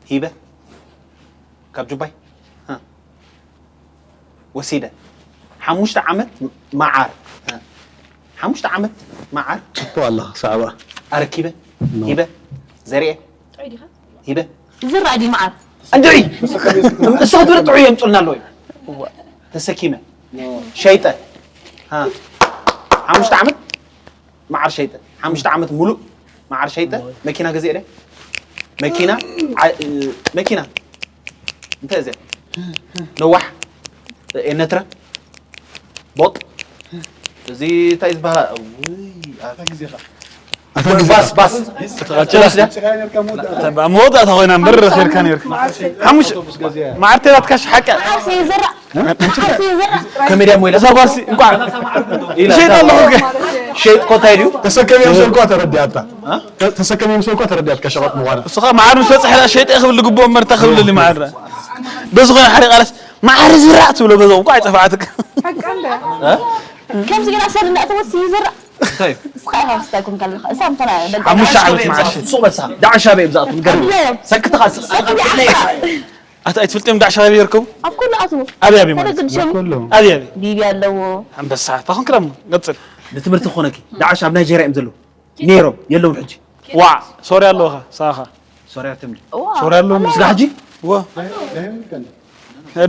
ሂበ ካብ ጁባይ ወሲደ ሓሙሽተ ዓመት መዓር ሓሙሽተ ዓመት መዓር እኮ ኣላ ሳዕባ ኣረኪበ ሂበ ዘርኤ ሂበ ዝራእ ድዩ መዓር እንድዒ እሱ ክትብል ጥዑይ የምፁልና ኣለዉ ተሰኪመ ሸይጠ ሓሙሽተ ዓመት መዓር ሸይጠ ሓሙሽተ ዓመት ሙሉእ መዓር ሸይጠ መኪና ገዚአ ደ መኪና ዓ- እ፣ መኪና እንታይ እዚኣ ነዋሕ ኤነትረ ቦጥ እዚ እንታይ ዝበሃል ውይ፣ ኣ- ባስ ባስ መወዳእታ ኮይና እምበር ረኺርካ ነርካ ሓሙሽ መዓርቴ ናትካ ሽሓቀ ዓርሲ ይዝራእ ዓርሲ ይዝራእ ከመይ ድያ ሞይላ እዛ ጓልሲ እንኳዕ ሸይጥ ኣለኹ ሸይጥ ኮታይ ድዩ ተሰከሚዮም ሰልኳ ተረዲኣታ ተሰከሚዮም ሰልኳ ተረዲኣትካ ሸቐጥ ምዃና እሱ ከዓ መዓር ምስ በፅሐ ሸይጠ ክብል ዝግብኦ እምበር እንታይ ክብልል መዓር በዚ ኮይኑ ሓደ ቃለስ መዓር ዝራእ ትብሎ በዞም እኳ ኣይጠፋዕትክ ሓቃ እንደ ከምዚ ገና ሰብ እናእተወት ይዝራእ እንታይ እዩ እስኻ ኢኻ ምስታይ ኮንካ ኣለኻ እሳ ምኾና ደቂ ሓሙሽተ ዓመት መዓር ሱቕ በልሳ ዳዕሻ በይ ብዛእቱ ገርም ሰክትኻ ኣታ ኣይትፈልጥዮም ዳዕሻ ኣበይ ይርከቡ ኣብ ኩሉ ኣትዉ ኣበይ ኣበይ ማለት ተደግድሾም ኩሉ ኣበይ ኣበይ ቢቢ ኣለዎ ኣንበሳ ታኹን ክዳም ቀፅል ንትምህርቲ ክኾነኪ ዳዕሻ ኣብ ናይጀርያ እዮም ዘለዉ ነይሮም የለውን ሕጂ ዋ ሶርያ ኣለውኻ ሳኻ ሶርያ ትምሊ ሶርያ ኣለዎም ስጋ ሕጂ ዋ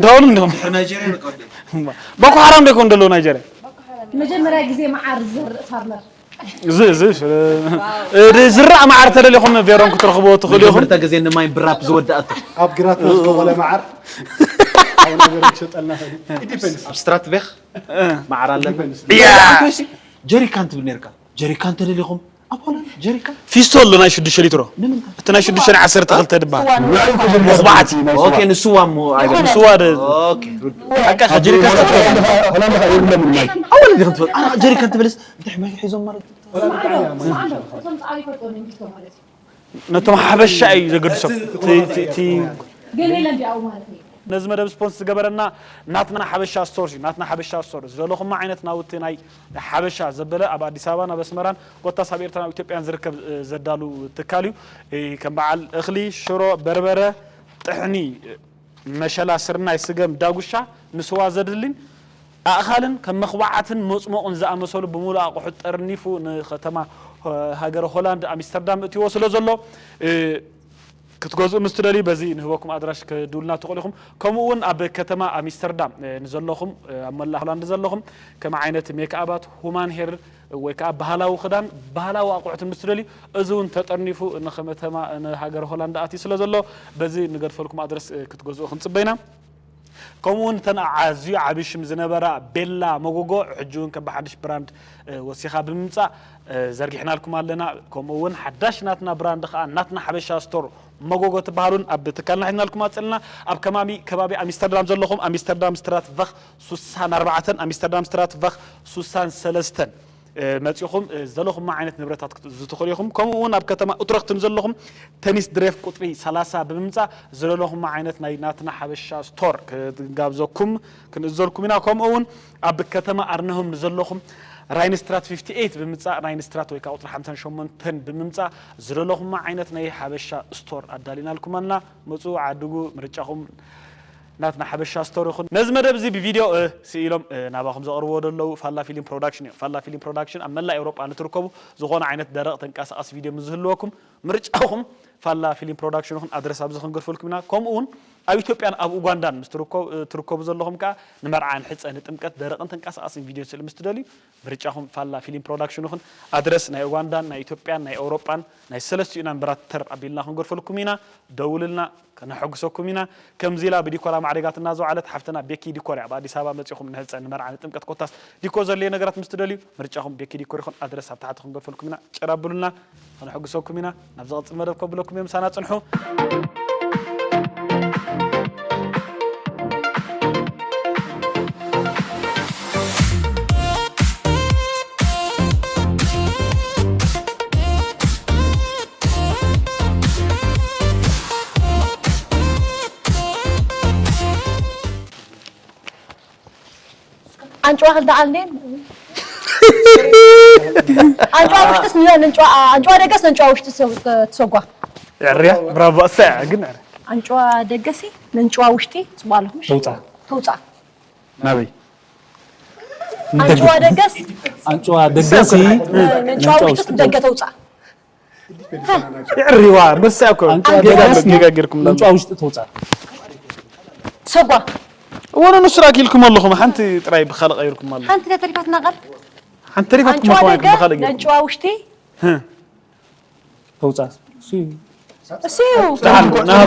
ዳውን እንዲኹም ናይጀርያ በቃ ቦኮ ሓራም ደይኮን ደለዉ ናይጀርያ መጀመርያ ግዜ መዓር ዝዘርእ ፋርመር እዚ እዚ እቲ ዝራእ መዓር ተደሊኹም ቬሮን ክትረኽብዎ ትኽእሉ ኢኹም መጀመርታ ግዜ ንማይ ብራፕ ዝወዳእቶ ኣብ ግራት ንዝበቆለ መዓር ኣብ ነገር ክሸጠልና ኸዲ ኢንዲፔንደንስ ኣብ ስትራትቬክ መዓር ኣለና ያ ጀሪካን ትብል ነርካ ጀሪካን ተደሊኹም ኣብ ሆላንድ ጀሪካን ፊስቶ ኣሎ ናይ ሽዱሽተ ሊትሮ ንምንታይ እቲ ናይ ሽዱሽተ ናይ ዓሰርተ ክልተ ድማ ስዋን መቑባዕቲ ኦኬ ንስዋ እሞ ኣይበል ዝኾነ ስዋ ደ ኦኬ በቃ ጀሪካን ሆላንድ ኸ የብሎምን ማይ ኣወለ ዲኹም ትፈልጥ ኣና ጀሪካን ትብልስ እንታይ ማይ ሒዞም ማለት እቶም ጣዕሚ ይፈልጦ መንግስቶ ማለት እዩ ነቶም ሓበሻ እዩ ዘገድሶም እቲ- እቲ- እቲ ግን የለን ዲኣው ማለት እዩ ነዚ መደብ ስፖንስ ዝገበረና ናትና ሓበሻ ስቶር እዩ ናትና ሓበሻ ስቶር ዝደለኹማ ዓይነት ናውቲ ናይ ሓበሻ ዘበለ ኣብ ኣዲስ ኣበባን ኣብ ኣስመራን ኮታስ ኣብ ኤርትራን ኣብ ኢትዮጵያን ዝርከብ እ፣ ዘዳሉ ትካል እዩ እ፣ ከም በዓል እኽሊ ሽሮ በርበረ ጥሕኒ እ፣ መሸላ ስርናይ ስገም ዳጉሻ ንስዋ ዘድልን ኣእኻልን ከም መኽባዓትን መፅሞቕን ዝኣመሰሉ ብምሉእ ኣቑሑት ጠርኒፉ ንከተማ ሆ- ሃገረ ሆላንድ ኣምስተርዳም እትዎ ስለ ዘሎ እ፣ ክትገዝኡ ምስ ትደልዩ በዚ ንህበኩም ኣድራሽ ክድውልና ትኽእሉ ኢኹም ከምኡ እውን ኣብ ከተማ ኣምስተርዳም እ፣ ንዘለኹም እ፣ ኣብ መላእ ሆላንድ ዘለኹም ከም ዓይነት ሜክኣባት ሁማን ሄር ወይ ከዓ ባህላዊ ክዳን ባህላዊ ኣቑሑት ምስ ትደልዩ እዚ እውን ተጠርኒፉ ንከመተማ ንሃገር ሆላንድ ኣትዩ ስለ ዘሎ በዚ ንገድፈልኩም ኣድረስ እ፣ ክትገዝኡ ክንፅበ ኢና ከምኡ እውን እተን ኣዝዩ ዓብዪ ሽም ዝነበራ ቤላ መጎጎ ሕጂ እውን ከም ብሓድሽ ብራንድ እ፣ ወሲኻ ብምምፃእ እ፣ ዘርጊሕናልኩም ኣለና ከምኡ እውን ሓዳሽ ናትና ብራንድ ከዓ ናትና ሓበሻ ስቶር መጎጎ ትበሃሉን ኣብ ትካልና ሒዝናልኩም ኣፅልና ኣብ ከማሚ ከባቢ ኣምስተርዳም ዘለኹም ኣምስተርዳም ስትራት ቨኽ ሱሳን ኣርባዕተን ኣምስተርዳም ስትራት ቨኽ ሱሳን ሰለስተን እ፣ መፂኹም እ፣ ዘለኹማ ዓይነት ንብረታት ክትእዝዙ ትኽእሉ ኢኹም ከምኡ እውን ኣብ ከተማ ኡትረክት ንዘለኹም ተኒስ ድሬፍ ቁፅሪ ሰላሳ ብምምፃእ ዝደለኹማ ዓይነት ናይ ናትና ሓበሻ ስቶር ክንጋብዘኩም ክንእዘልኩም ኢና ከምኡ እውን ኣብ ከተማ ኣርነሆም ንዘለኹም ራይንስትራት ፊፍቲ ኤይት ብምምፃእ ራይንስትራት ወይ ከዓ ቁፅሪ ሓምሳን ሸሞንተን ብምምፃእ ዝደለኹማ ዓይነት ናይ ሓበሻ ስቶር ኣዳሊናልኩም ኣልና መፁ ዓድጉ ምርጫኹም ናትና ሓበሻ ስቶር ይኹን ነዚ መደብ እዚ ብቪድዮ እ፣ ስኢሎም እ፣ ናባኹም ዘቕርብዎ ዘለዉ ፋላ ፊልም ፕሮዳክሽን እዮም ፋላ ፊልም ፕሮዳክሽን ኣብ መላእ ኤውሮጳ ንትርከቡ ዝኾነ ዓይነት ደረቕ ተንቀሳቐስ ቪድዮ ምስ ዝህልወኩም ምርጫኹም ፋላ ፊልም ፕሮዳክሽን ይኹን ኣድረስ ኣብዚ ክንገድፈልኩም ኢና ከምኡ እውን ኣብ ኢትዮጵያን ኣብ ኡጋንዳን ምስ ትርከቡ- እ፣ ትርከቡ ዘለኹም ከዓ ንመርዓ ንሕፀ ንጥምቀት ደረቕን ተንቀሳቐስን ቪድዮ ስእሊ ምስ ትደልዩ ምርጫኹም ፋላ ፊልም ፕሮዳክሽን ይኹን ኣድረስ ናይ ኡጋንዳን ናይ ኢትዮጵያን ናይ ኤውሮጳን ናይ ሰለስቲኡ ናምበራት ተር ኣቢልና ክንገድፈልኩም ኢና ደውልልና ከነሐጉሰኩም ኢና ከምዚ ኢላ ብዲኮራ ማዕሪጋትና ዝወዓለት ሓፍትና ቤኪ ዲኮር እያ ኣብ ኣዲስ ኣበባ መፂኹም ንሕፀ ንመርዓ ንጥምቀት ኮታስ ዲኮር ዘድልየ ነገራት ምስ ትደልዩ ምርጫኹም ቤኪ ዲኮር ይኹን ኣድረስ ኣብ ታሕቲ ክንገድፈልኩም ኢና ጭር ኣብሉልና ከነሐጉሰኩም ኢና ናብ ዝቐፅል መደብ ከብለኩም እዮም ምሳና ፅንሑ ኣንጭዋ ክልተ ዓል እንዴ? ኣንጭዋ ውሽጥስ ንዮ ነንጭዋ ኣንጭዋ ደገስ ነንጭዋ ውሽጥስ ትሰጓ። ዕርያ ብራቮ ኣሰያ ግን ዕርያ ኣንጭዋ ደገሲ ነንጭዋ ውሽጢ ጽቡቅ ኣለኹም። ተውጻ ተውጻ ናበይ ኣንጭዋ ደገስ ኣንጭዋ ደገሲ ነንጭዋ ውሽጥስ ደገ ተውጻ። ይዕሪዋ መሳ እኮ ኣንጭዋ ደገስ ጌጋ ጌርኩም ኣንጭዋ ውሽጢ ተውጻ ሰጓ ወነ ንሱ ራኪልኩም ኣለኹም ሓንቲ ጥራይ ብኻልእ ቀይርኩም ኣሎ ሓንቲ ተሪፋትና ቃል ሓንቲ ተሪፋትኩም ኣንጭዋ ኣለኹም ደገ ብኻልእ ገይርኩም ነንጭዋ ውሽጢ ተውጻ እሲዩ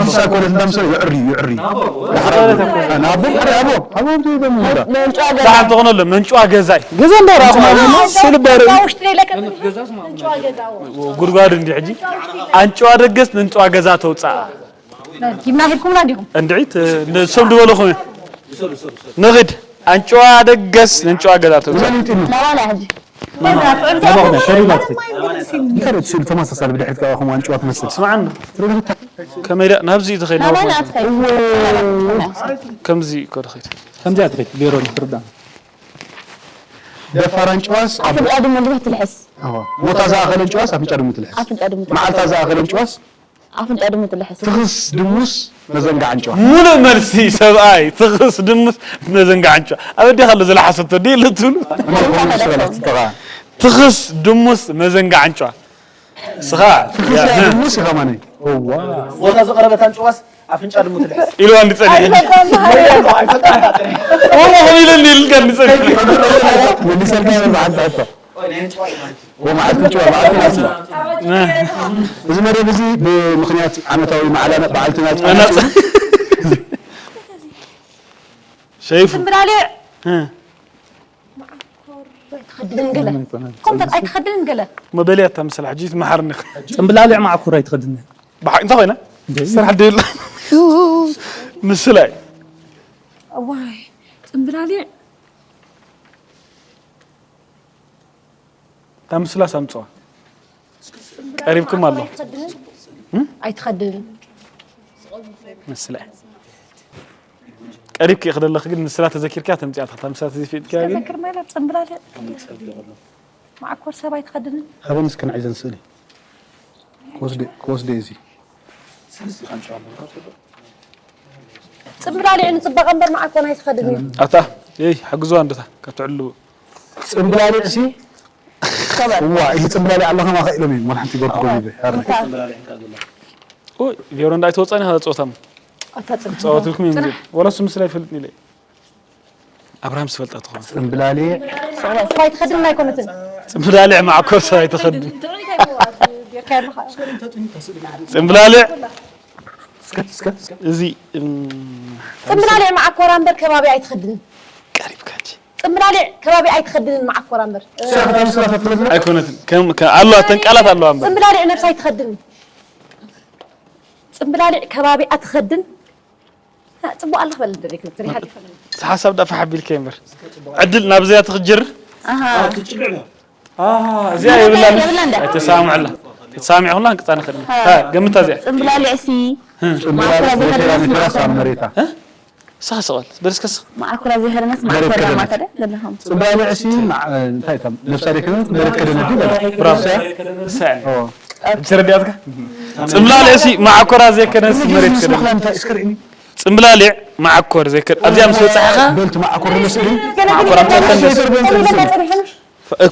ንሳ ኮነት እንዳምሰለ ይዕሪ ይዕሪ ናቦ ሓደ ኣቦ ኣቦ ደሞ ነንጭዋ ገዛ ደሓን ትኾነሎም መንጭዋ ገዛይ ገዛ እንዳራኹም ኣለኹም ስልበሪ ነንጭዋ ውሽጢ ለይለቀ ነንጭዋ ገዛ ጉድጓድ እንዲ ሕጂ ኣንጭዋ ደገስ ነንጭዋ ገዛ ተውፃኣ ሂብና ሂድኩምና ዲኹም እንድዒት ንሶም ዝበለኹም እዮም ንኽድ ኣንጭዋ ደገስ ነንጭዋ ገዛ ተውፃኣ ናባና ሕጂ ናባቕና ሸሪባት እንታይ ዶ ትስእሉ ተመሳሳሊ ብድሕሪት ካብ ኣኹም ኣንጭዋ ትመስል ስማዕና ከመይ ዳ ናብዚ ተኸይድ ናባና ኣትኸይድ ከምዚ እኮ ዶ ኸይድ ከምዚኣ ትኸይድ ሌሮ ንክርዳ ደፋር ኣንጭዋስ ኣብ ኣፍንጫ ድሙ ብዙሕ ትልሕስ ሞታ ዝኣኸለ ኣንጭዋስ ኣፍንጫ ድሙ ትልሕስ ኣፍንጫ ድሙ መዓልታ ዝኣኸለ ኣንጭዋስ ኣፍንጫ ድሙ ትልሕስ ትኽስ ድሙስ መዘንጋ ኣንጭዋ ሙሉእ መልሲ ሰብኣይ ትኽስ ድሙስ መዘንጋ ኣንጭዋ ኣበዴኻ ኣሎ ዝለሓሰቶ ድየ ለትብሉ ትኽስ ድሙስ መዘንጋ ኣንጭዋ ስኻ ድሙስ ኢኻ ማነይ ቦታ ዝቐረበት ኣንጭዋስ ኣፍንጫ ድሙ ትልሕስ ኢልዋ እንድጸኒ ኣይፈልጣ ኦሞ ኸም ኢለኒ ኢልካ እንድጸኒ መሊሰልካ በዓል ትሕቶ ወመዓልቲ ኣንጭዋ መዓልቲ ናጽ እዚ መደብ እዚ ብምኽንያት ዓመታዊ መዓላ በዓልቲ ናጽ ሸይፉ ትንብላሊዕ ኣይትኸድንን ገለ ኮምታት ኣይትኸድንን ገለ መበልያ እታ ምስላ ሕጂ ትመሓርኒ ጽምብላሊዕ ማዕኩር ኣይትኸድኒ ብሓቂ እንታይ ኮይና ስራሕ ደየላ ምስላይ ዋይ ጽምብላሊዕ እታ ምስላ ሳምፅዋ ቀሪብኩም ኣሎ ኣይትኸድንን ምስላ ቀሪብኪ ክደለኽ ግን ምስላ ተዘኪርካ ተምፅያ እታ ምስላ ተዘፊጥካ ግን ተዘክር ማለት ጽምብላሊዕ ማዕኮር ሰብ ኣይትኸድንን ሃበን እስከ ንዓይ ዘን ስእሊ ክወስደ ክወስደ እዚ ጽምብላሊዕ ንጽባቐ እምበር ማዕኮር ኣይትኸድንን ኣታ ይ ሓግዝዋ እንደታ ካብ ትዕልዎ ጽምብላሊዕ ሲ ዋ እዚ ጽምብላሊዕ ኣለኻ ማኻ ኢሎም እዮም ወላ ሓንቲ ጎርኩ ጎሚበ ኦይ ጌሮ እንዳይ ተወጻኒ ሃዛ ጸወታም ኣታ ጽንሕ ጸወትልኩም እዮም ወላ እሱ ምስላ ይፈልጥ ኢለ ኣብርሃም ዝፈልጣ ትኾን ጽምብላሊዕ እኳ ኣይትኸድን ኣይኮነትን ጽምብላሊዕ ማዕኮር ሰብ ኣይትኸድን ጽምብላሊዕ እዚ እም፣ ጽምብላሊዕ ማዓኮራ እምበር ከባቢ ኣይትኸድንን ቀሪብካ ሕጂ ጽምብላሊዕ ከባቢ ኣይትኸድንን ማዓኮራ እምበር ኣይኮነትን ከም ከ- ኣለዋ ተን ቃላት ኣለዋ እምበር ጽምብላሊዕ ነብሳ ኣይትኸድንን ጽምብላሊዕ ከባቢ ኣትኸድን ጽቡቅ ኣለኽ በል ደሪክ ትሪሃ እቲ ሓሳብ ዳ ፋሕ ኣቢልካ እምበር ዕድል ናብዚኣ ትኽጅር ኣሃ እዚኣ የብላን የብላን ዳ? ኣይተሳምዕላ ተሳሚዕኹላ ክንቅፃ ንኽእል ኢና። ታ ገምታ እዚኣ ጽምብላሊዕ ሲ ጽምብላሊዕ ወተራ ንተራስ ኣብ መሬታ ንስኻ ስቐል በል እስከ ስቕ ማዓኮራ ዘይኸደነት መሬት ማዓኮራ ከደነት። ማታ ደ ዘለኹም ጽምብላሊዕ ሲ እንታይ ከም ነብሳ ደክነት መሬት ከደነት ድዩ በል ብራቮ ንሳ እያ ኦ ሕጂ ተረዲኣትካ ጽምብላሊዕ ሲ ማዓኮራ ዘይከደንስ መሬት ከደነት እንታይ እስከ ርእኒ ጽምብላሊዕ ማዓኮር ዘይከድ ኣብዚኣ ምስ በጻሕኻ በልቲ ማዓኮር መስሊ ማዓኮር ኣምጻእካ እንደ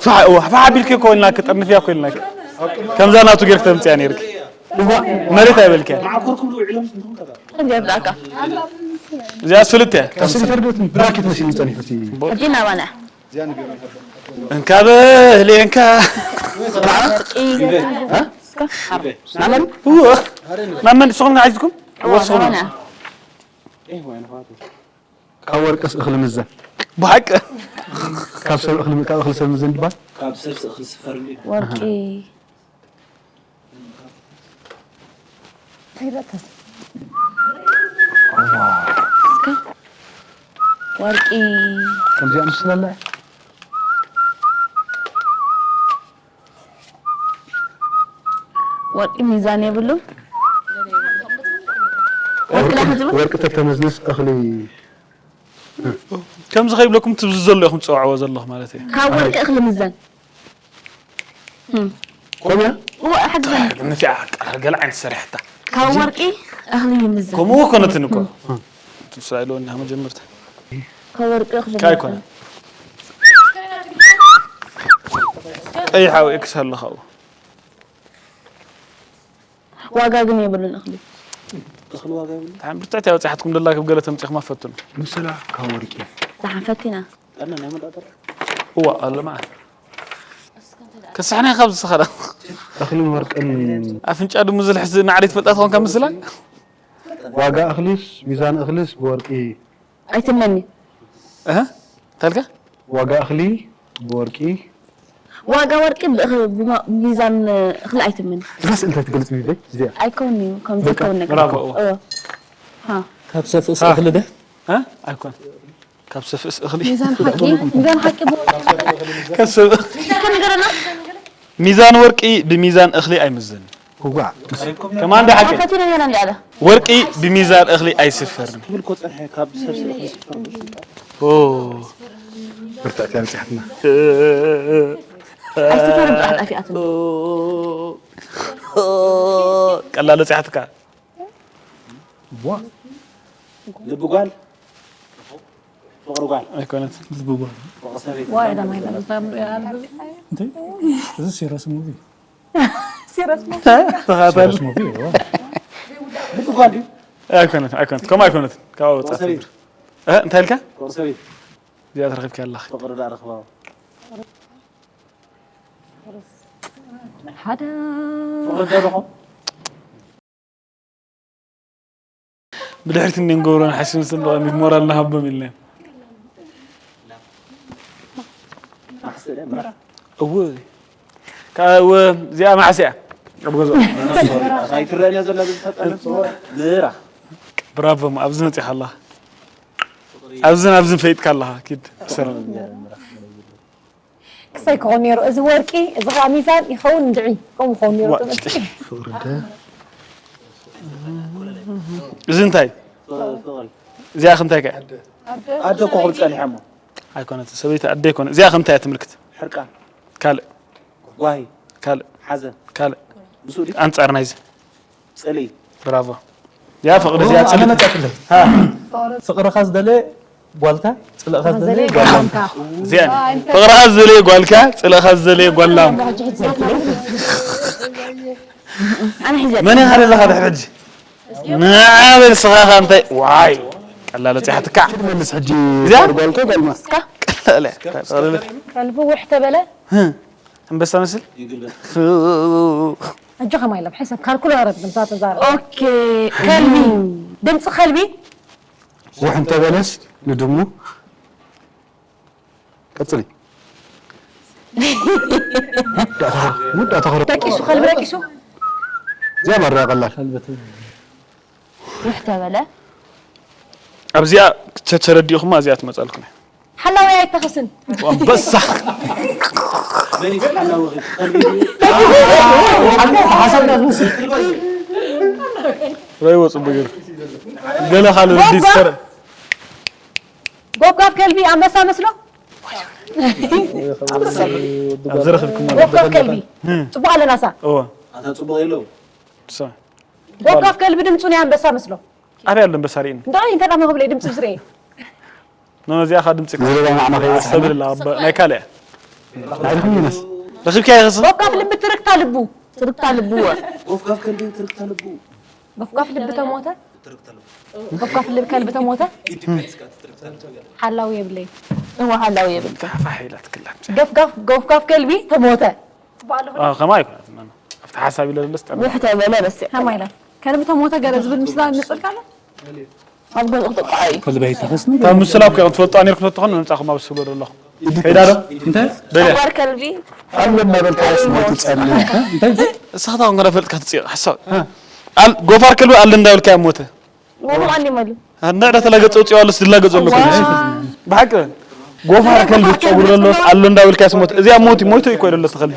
ፋሕ ኣቢልኪ ኮይንና ክጠርንፍያ ኮይንና ከምዛ ናቱ ጌርክ ተምጽያ ነይርክ መሬት ኣይበልክያ ገብራካ እዚኣ ስልት እያ ስሊተር ዶ ብራኬት መስሊ ጸኒሑ እቲ ሕጂ ናባና እንካ በል እንካ ናብ መን ንስኹም ንዓይዝኩም ናባና ካብ ወርቅስ እኽሊ ምዘ ብሓቂ ካብ ሰብ እኽሊ ካብ እኽሊ ሰብ ምዘ እንድባል ካብ ሰብ እኽሊ ስፈር እንዲ ወርቂ ወርቂ ከምዚኣ ምስለላ ወርቂ ሚዛን የብሉ ወርቂ ዳሕዝቡ ወርቂ ተተመዝነስ እኽሊ ከምዚ ከይብለኩም ትብዚ ዘሎ ኢኹም ትጸውዕዎ ዘለኹ ማለት እዩ። ካብ ወርቂ እኽሊ ምዘን። ኮምያ እዋ ሓግዘን። ነዚኣ ቃል ገለ ዓይነት ሰሪሕታ። ካብ ወርቂ እኽሊ ይምዘን። ከምኡ ኮነትን እኮ። ትስራ ኢልዎ እና መጀመርታ። ካብ ወርቂ እኽሊ ካይ ኮነ። ቀይሓዊ ኤክስ ኣለኻው። ዋጋ ግን የብሉን እኽሊ። እኽሊ ዋጋ የብሉን። ታም ብትዕት ያውጽሓትኩም ደላ ክብ ገለ ተምጽኹማ ፈትኑ። ምስላ ካብ ወርቂ። ዝሓፈት ኢና። ቀነ ናይ መጣጠር። እዋ ኣለማ። ከሳሕና ካብ ዝሰኸረ። እኽልን ወርቅን። ኣፍንጫ ድሙ ዝልሕዝ ናዕሪ ትፈልጣ ትኾን ካብ ምስላ። ዋጋ እኽሊስ ሚዛን እኽሊስ ብወርቂ። ኣይትመኒ። እህ ተልካ። ዋጋ እኽሊ ብወርቂ ዋጋ ወርቂ ብእኽ- ብማ- ብሚዛን እኽሊ ኣይትምን። ራስ እንታይ ትገልጽ ቢበይ እዚኣ ኣይከውን እዩ ከም ዘይከውን ነገር ብራቮ። እዎ። ካብ ሰፍእስ እኽሊ ደ ኣይኮን ካብ ሰፍእስ እኽሊ ሚዛን ሓቂ ሚዛን ሓቂ ብወርቂ ከስብ ከንገረና ሚዛን ወርቂ ብሚዛን እኽሊ ኣይምዘን። እዋ ከማንዳ ሓቂ ፈቲነ ገና እንዲ ኣለ ወርቂ ብሚዛን እኽሊ ኣይስፈርን። ትብል እኮ ጸኒሐ ካብ ሰብ ስለ ዝስፈር ኦ ብርትዕቲ ኣምጺሓትና። ኣይስፈርን ጥራሕ ጠፊኣትና። ቀላል ጸሓትካ ልቢ ጓል ፍቕሪ ጓል ኣይኮነት። ልቢ ጓል ፍቕሪ ሰበይቲ ዋይ ዳማይ ዳማይ ዳማይ እንታይ እዚ ሲረስ ሙቪ ሲረስ ሙቪ ተኻታል ሙቪ ልቢ ጓል ድዩ ኣይኮነት ኣይኮነት ከም ኣይኮነት ካብ ወጣት ፍቕሪ ሰበይቲ እ እንታይ ኢልካ ፍቕሪ ሰበይቲ እዚኣ ትረኺብካ ኣለኻ ፍቕሪ ዳ ረኽባ ሓደ ፍቕሪ ዳ ረኽባ ብድሕሪት እንድንገብሮ ንሓስብ ንስን ብቐሚት ሞራል ንሃቦም ኢልና እወ እዚኣ ማሕስያ ኣብ ገዛ ኣይትረአን እያ ዘላ ዝፈጠነ ምራ ብራቮ ኣብዚ መፂኻ ኣለኻ ኣብዝን ኣብዝን ፈይጥካ ኣለኻ ኪድ ሰላም ክሳይ ክኾን ነይሩ እዚ ወርቂ እዚ ከዓ ሚዛን ይኸውን እንድዒ ከምኡ ክኸውን ነይሩ ትምህርቲ እዚ እንታይ እዚኣ ክንታይ ከ ኣደ ኮኸብ ጸኒሐሞ ኣይኮነት ሰበይቲ ኣደ ይኮነ እዚኣ ከምታይ እያ ትምልክት ሕርቃን ካልእ ጓሂ ካልእ ሓዘን ካልእ ምስኡ ድዩ ኣንጻር ናይዚ ጽልኢ ብራቮ ያ ፍቕሪ እዚኣ ኣነ ጽልኢ መጻትለይ ፍቕርኻ ዝደለ ጓልካ ጽልእኻ ዝደለ ጓልካ እዚኣ ፍቕርኻ ዝደለየ ጓልካ ጽልእኻ ዝደለየ ጓላም ኣነ ሒዘ መን ኢኻ ዘለኻ ድሕሪ ሕጂ ንዓ በል ስኻ ኻ እንታይ ዋይ ቀላል ፂሓትካ መልስ ሕጂ እዚኣ? ጓልካ ጓልማ ቀላል እያ። ከልቢ ውሕ ተበለ ኣንበሳ መስል ኣጆኻ ማይለም ሕሰብ ካልኩሌተር ድምፃ ተዛረብ ኦኬ ከልቢ ድምፂ ከልቢ ውሕ እንተበለስ ንድሙ ቀፅሊ ሙዳ ተኸረ ደቂሱ ከልቢ ደቂሱ እዚኣ ማራ ቀላል ውሕ ተበለ ኣብዚኣ ተተረዲእኹማ እዚኣ ትመፀልኩም እያ ሓላዊ ኣይተኸስን ኣንበሳ መን ይፈልጥ ኣለዎ ረይዎ ፅቡቅ ገይሩ ገለ ካልእ ርዲ ዝሰረ ጎፍጋፍ ከልቢ ኣንበሳ መስሎ ኣብዚ ረኽብኩም ጎፍጋፍ ከልቢ ፅቡቅ ኣለናሳ እወ ኣታ ጽቡቕ የለው ሰ ጎፍጋፍ ከልቢ ድምፁ ናይ ኣንበሳ መስሎ ኣበይ ኣሎ ኣንበሳ ርኢኒ እንዳ ኢንተርና መክብለይ ድምፂ ምስረየ ነዚኣ ኻ ድምፂ ዝረባ ማዕማ ከይበፅሐና ሰብል ላ ናይ ካልእ ናይልኩም ይነስ ረኺብካዮ ኸስ ጎፍጋፍ ልቢ ትርክታ ልቡ ትርክታ ልቡ ጎፍጋፍ ከልቢ ትርክታ ልቡ ጎፍጋፍ ልቢ ተሞተ ጎፍጋፍ ልቢ ከልቢ ተሞተ ሓላዊ የብለይ እዋ ሓላዊ የብል ፋሕ ኢላ ትክላት ገፍጋፍ ጎፍጋፍ ከልቢ ተሞተ ከማ ኣይኮነት ኣብቲ ሓሳብ ኢለ ዘለስ ጠ ውሕ ተበለ በስ ከማይ ኢላ ከልቢ ተሞተ ገለ ዝብል ምስላ ንፅልካ ኣሎ ኣብ ገዝኡ ክጥቃዕ እዩ ከልበይ ተኸስኒ ካብ ምስላ እኮ ትፈልጦ ነርኩም ተትኾን ምምጻኹም ኣብ ስሎ ዘለኹ ሄዳ ዶ እንታይ በለ ጓር ከልቢ ኣሎ እናበልካ ስሞት ይጸልእ እንታይ እሳኻ ታውን ገና ፈልጥካ ትጽዮ ሓሳብ ኣል ጎፋር ከልቢ ኣለ እንዳበልካ ሞተ ወብኣን ይመሉ ንዕዳ ተላገጸ ውጽኦ ኣለስ ዝላገጸ ኣሎ ብሓቂ ጎፋር ከልቢ ጸጉር ዘለዎስ ኣሎ እንዳበልካ ስሞት እዚኣ ሞት ሞይቶ ይኮ ይደለ ተኸል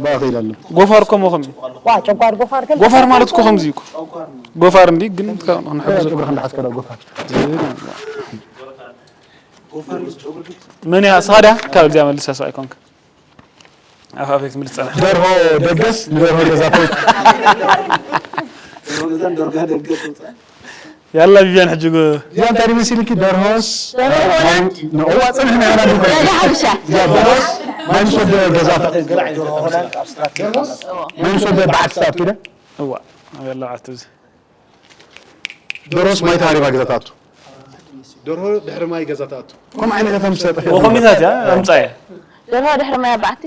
ባኺ ይላሉ ጎፋር ኮሞ ከም ዋ ጨጓር ጎፋር ከልቢ ጎፋር ማለት እኮ ከምዚ እኮ ጎፋር እንዲ ግን ንሕግዝ ጨጉርካ እንዳሓዝካ ዶ ጎፋር መን እያ? ንስኻ ድያ? ካብ እዚኣ መልስ ሰብኣይ ኮንክ። ኣፋ ቤት ምልስ ጸናሕ። ደርሆ ደገስ ንደርሆ ገዛ ተውጽእ። ያላ ቪቪያን ሕጂ ጎ- ያ እንታይ መሲልኪ? ደርሆስ ደርሆ ሆላንድ። ንእዋ ጽንሕና ኢና ንብል። ደርሆ ሓበሻ። ያ ደርሆስ ማይ ምስ ወደ ገዛ ማይ ምስ ወደ በዓል ስታት ኪደ። እዋ ያላ ዓቱ እዚ። ደርሆስ ማይ ተሃሪባ ገዛ ትኣቱ። ደርሆ ድሕሪ ማይ ገዛ ትኣቱ። ከምኡ ዓይነት ከም ዝሰጠፈ ወኸሚታት እያ ኣምጻየ። ደርሆ ድሕሪ ማይ ኣባዕቲ።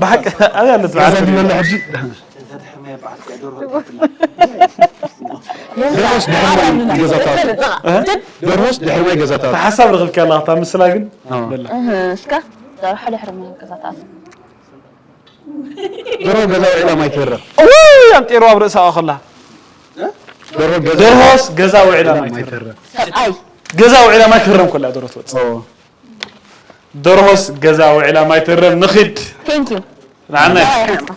ብሓቂ ኣበይ ኣለት ገዛ በዓል? ድበለ ሕጂ። ደርሆስ ድሕሪ ማይ ገዛ ትኣቱ። ደርሆስ ድሕሪ ማይ ገዛ ትኣቱ። ሓሳብ ረኽብኪ ኣለኻ እታ ምስላ ግን። በላ። እህ፣ እስከ ደርሖ ድሕሪ ማይ ገዛ ትኣቱ። ደርሆ ገዛ ውዒላ ማይ ትህረም። እውይ ኣምጤርዋ ኣብ ርእሳ ከላ። ደርሆ ገዛ ደርሆስ ገዛ ውዒላ ማይ ማይ ትህረም። ትህረም። ሰብኣይ። ገዛ ውዒላ ማይ ትህረም ከላ ደርሆ ትወጽእ። ኦ። ደርሆስ ገዛ ውዒላ ማይ ትህረም። ንኺድ። Thank you። ንዓና። ሰብኣይ ርሕማ።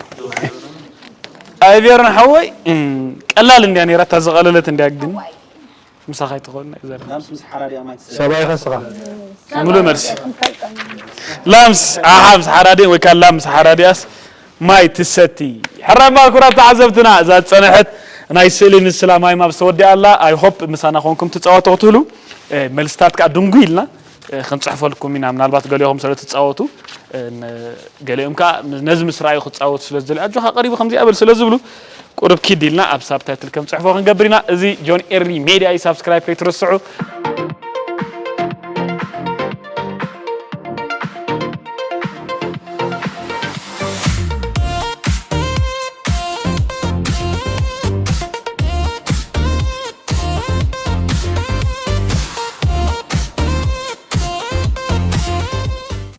ኣይቤርን ሓወይ እም፣ ቀላል እንድያ ነይራ እታ ዝቐለለት እንድያ ግን ምሳኻ ኣይትኾን እዩ ዘርፍ። ላምስ ምስ ሓራዲኣ ማይ ትሰ- ሰብኣይኻ ስኻ። ሙሉ መልሲ። ላምስ ኣሓ ምስ ሓራዲ ወይ ከዓ ላም ምስ ሓራዲኣስ ማይ ትሰቲ። ሕራይ እምበኣር ክቡራት ተዓዘብትና እዛ ዝፀንሐት ናይ ስእሊ ምስላ ማይ ማብ ዝተወዲኣ ኣላ። I hope ምሳና ኮንኩም ትፃወቱ ክትህሉ፣ እ፣ መልስታት ከዓ ድንጉ ኢልና፣ እ፣ ክንፅሕፈልኩም ኢና። ምናልባት ገሊኹም ስለ ትፃወቱ፣ እ፣ ን-፣ ገሊኦም ከዓ ነዚ ምስ ረኣዩ ክፃወቱ ስለ ዝደልዩ ኣጆኻ ቀሪቡ ከምዚኣ በል ስለ ዝብሉ ቁሩብ ኪድ ኢልና ኣብ ሳብታይትል ከም ጽሕፎ ክንገብር ኢና። እዚ ጆን ኤሪ ሜድያ እዩ። ሳብስክራይብ ከይትረስዑ።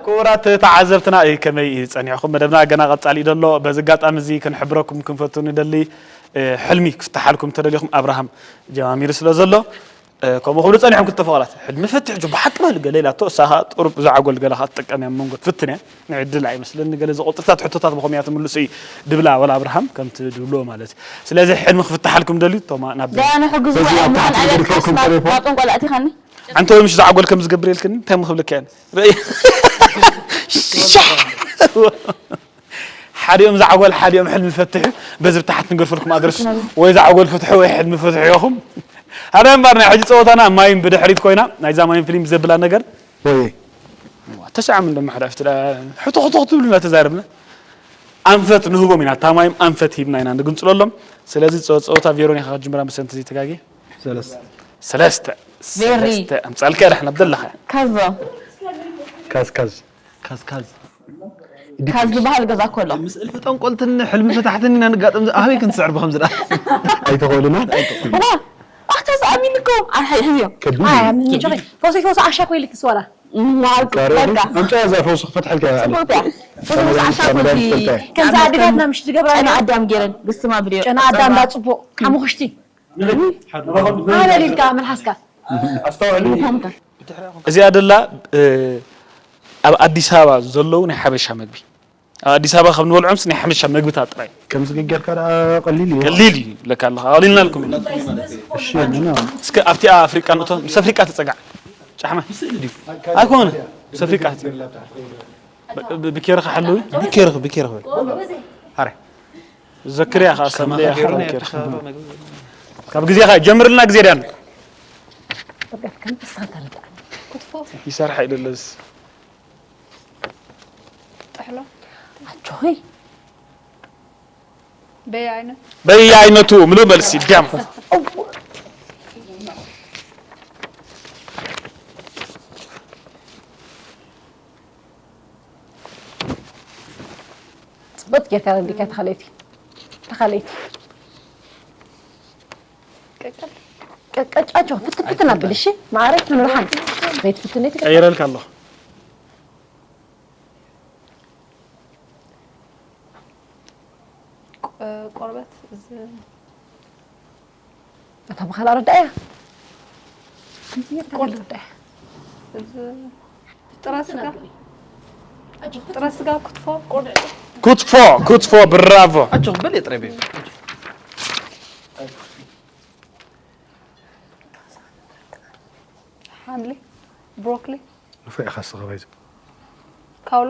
ክቡራት ተዓዘብትና፣ እ፣ ከመይ ጸኒሕኩም? መደብና ገና ቀጻሊ እዩ ዘሎ። በዚ ኣጋጣሚ እዚ ክንሕብረኩም ክንፈቱ ንደሊ፣ እ፣ ሕልሚ ክፍትሓልኩም ተደሊኹም ኣብርሃም ጀማሚሩ ስለ ዘሎ፣ እ፣ ከምኡ ክብሉ ጸኒሖም ክልተ ፍቕራት። ሕልሚ ፈትሕ ጆ፣ ብሓቂ በል ገለ ኢላቶ፣ እሳ ኸኣ ጥሩብ ዛዕጎል ገለ ኸኣ ትጥቀም እያ፣ መንጎ ትፍትን እያ። ንዕድል ኣይመስለኒ፣ ገለ ዝቑጥርታት ሕቶታት ብኸምኡ እያ ትምልሱ እዩ ድብላ፣ ወላ ኣብርሃም ከምቲ ድብልዎ ማለት እዩ። ስለዚ ሕልሚ ክፍትሓልኩም ደልዩ፣ ቶማ ናብ ዳያኑ ሕግዝዎ በዚ እያ፣ ኣብታ መን ሓንቲ ኣበል ዝርከብኩም ካስ ናብ ቴሌፎን። ናብ ጠንቋል ኣእቲኻኒ? ኣንተ ወይ ምሽ ዛዕጎል ከም ዝገብር ኢልክኒ እንታይ ምኽብልካ እየ? ርእይ። ሻሕ! ሓዲኦም ዛዕጎል፣ ሓዲኦም ሕልሚ ፈትሑ፣ በዚ ብታሕት ንገርፈልኩም ኣድረስ። ወይ ዛዕጎል ፍትሑ ወይ ሕልሚ ፍትሑ ኢኹም። ሓደ እምበር ናይ ሕጂ ጸወታና ማይም ብድሕሪት ኮይና፣ ናይዛ ማይም ፊልም ዘብላ ነገር። ወይ። ተሰዓም እንደማሕዳ ፍትዳ፣ ሕቶ፣ ሕቶ ክትብሉና ተዛረብና። ኣንፈት ንህቦም ኢና፣ እታ ማይም ኣንፈት ሂብና ኢና ንግንጽለሎም። ስለዚ ጸ-፣ ጸወታ ቬሮኒካ ክትጅምራ መሰንቲ ዘይተጋግየ። ሰለስተ። ሰለስተ። ቬሪ። ሰለስተ። ኣምጻልካ ዳሕና ብደለኻ። ካዞ። ካዝ፣ ካዝ። ካዝ፣ ካዝ። ካዝ ዝበሃል ገዛ ኮሎ። ምስ እልፊ ጠንቆልትን ሕልሚ ፈታሕትን ኢና ንጋጠም። ኣበይ ክንስዕር ብኸምዚ ደኣ? ኣይትኽእሉና? ዋ፣ ኣታ ዝኣሚንኩም። ኣይ፣ ሕዝዮ። ከቢድ ኣይ፣ እዩ። ኣሚን ጆይ። ፈውሲ፣ ፈውሲ፣ ዓሻ ኮይልክ ስወራ። ዋው፣ ካሬ በቃ። ኣምጫ እዛ ፈውሲ ክፈትሐልካ እያ። ጽቡቅ እያ። ፈውሲ፣ ዓሻ ተመዳን ኮይልክ። ትፈልጣ እያ። ከምዛ ኣዴታትና ምሽ ዝገብራ ጨና እያ። ኣዳም ገይረን፣ ብስማ ብድዮ። ጨና ኣዳም ዳ ጽቡቅ። ሓሙኽሽቲ። ኣበል ኢልካ መልሓስካ። ኣስተውዕሊ። እዚኣ ደላ፣ እ፣ ኣብ ኣዲስ ኣበባ ዘለዉ ናይ ሓበሻ መግቢ። ኣብ ኣዲስ ኣበባ ካብ ንበልዖምስ ናይ ሓበሻ መግብታት ጥራይ። ከምዚ ጌርካ ደኣ ቀሊል እዩ። ቀሊል እዩ፣ ለካ ኣለኻ። ኣቕሊልና ኣለኩም። እሺ፣ ምና። እስከ ኣብቲ ኣፍሪቃ ንእቶ፣ ምስ ኣፍሪቃ ተጸጋዕ። ጫሕማ። ኣይኮነ። ምስ ኣፍሪቃ ተጸጋዕ። ብ-፣ ብ-፣ ብኬርኻ ሓለዊ? ብኬርኽ፣ ብኬርኽ በል። ሃረ። ዘክርያ ኸዓ ሰምለያ ሓረ ብኬርኻ። ካብ ግዜኻ ጀምርልና ግዜ ዳን። ይሰርሓ ይደለስ። ጥሕሎ። ኣጆይ። በየአይነቱ። በየአይነቱ ምሉ መልሲ ዳም። ጽቡቅ ጌርካ ረዲካ ተኻለይቲ። ተኻለይቲ። ቀቀል። ቀቀጫቸው ፍትን ፍትን ኣብል፣ እሺ? ማዕረይ ክንርሓን። ዘይትፍትን፣ ዘይትፍትን። ቀይረልካ ኣለኹ። ቆ-፣ ቆርበት፣ እዚ እታ ብኻልእ ኣረዳእያ። ከምዚ ጌርካ ቆርበት። ኣረዳእያ። እዚ ጥረ ስጋ። ጥረ ስጋ ክትፎ። ክትፎ፣ ክትፎ፣ ብራቮ። ኣጆኺ በል የጥረ ቤቢ። ሓምሊ። ብሮኮሊ፣ ንፉዕ ኢኻ እስኻ ባይዘ። ካውሎ፣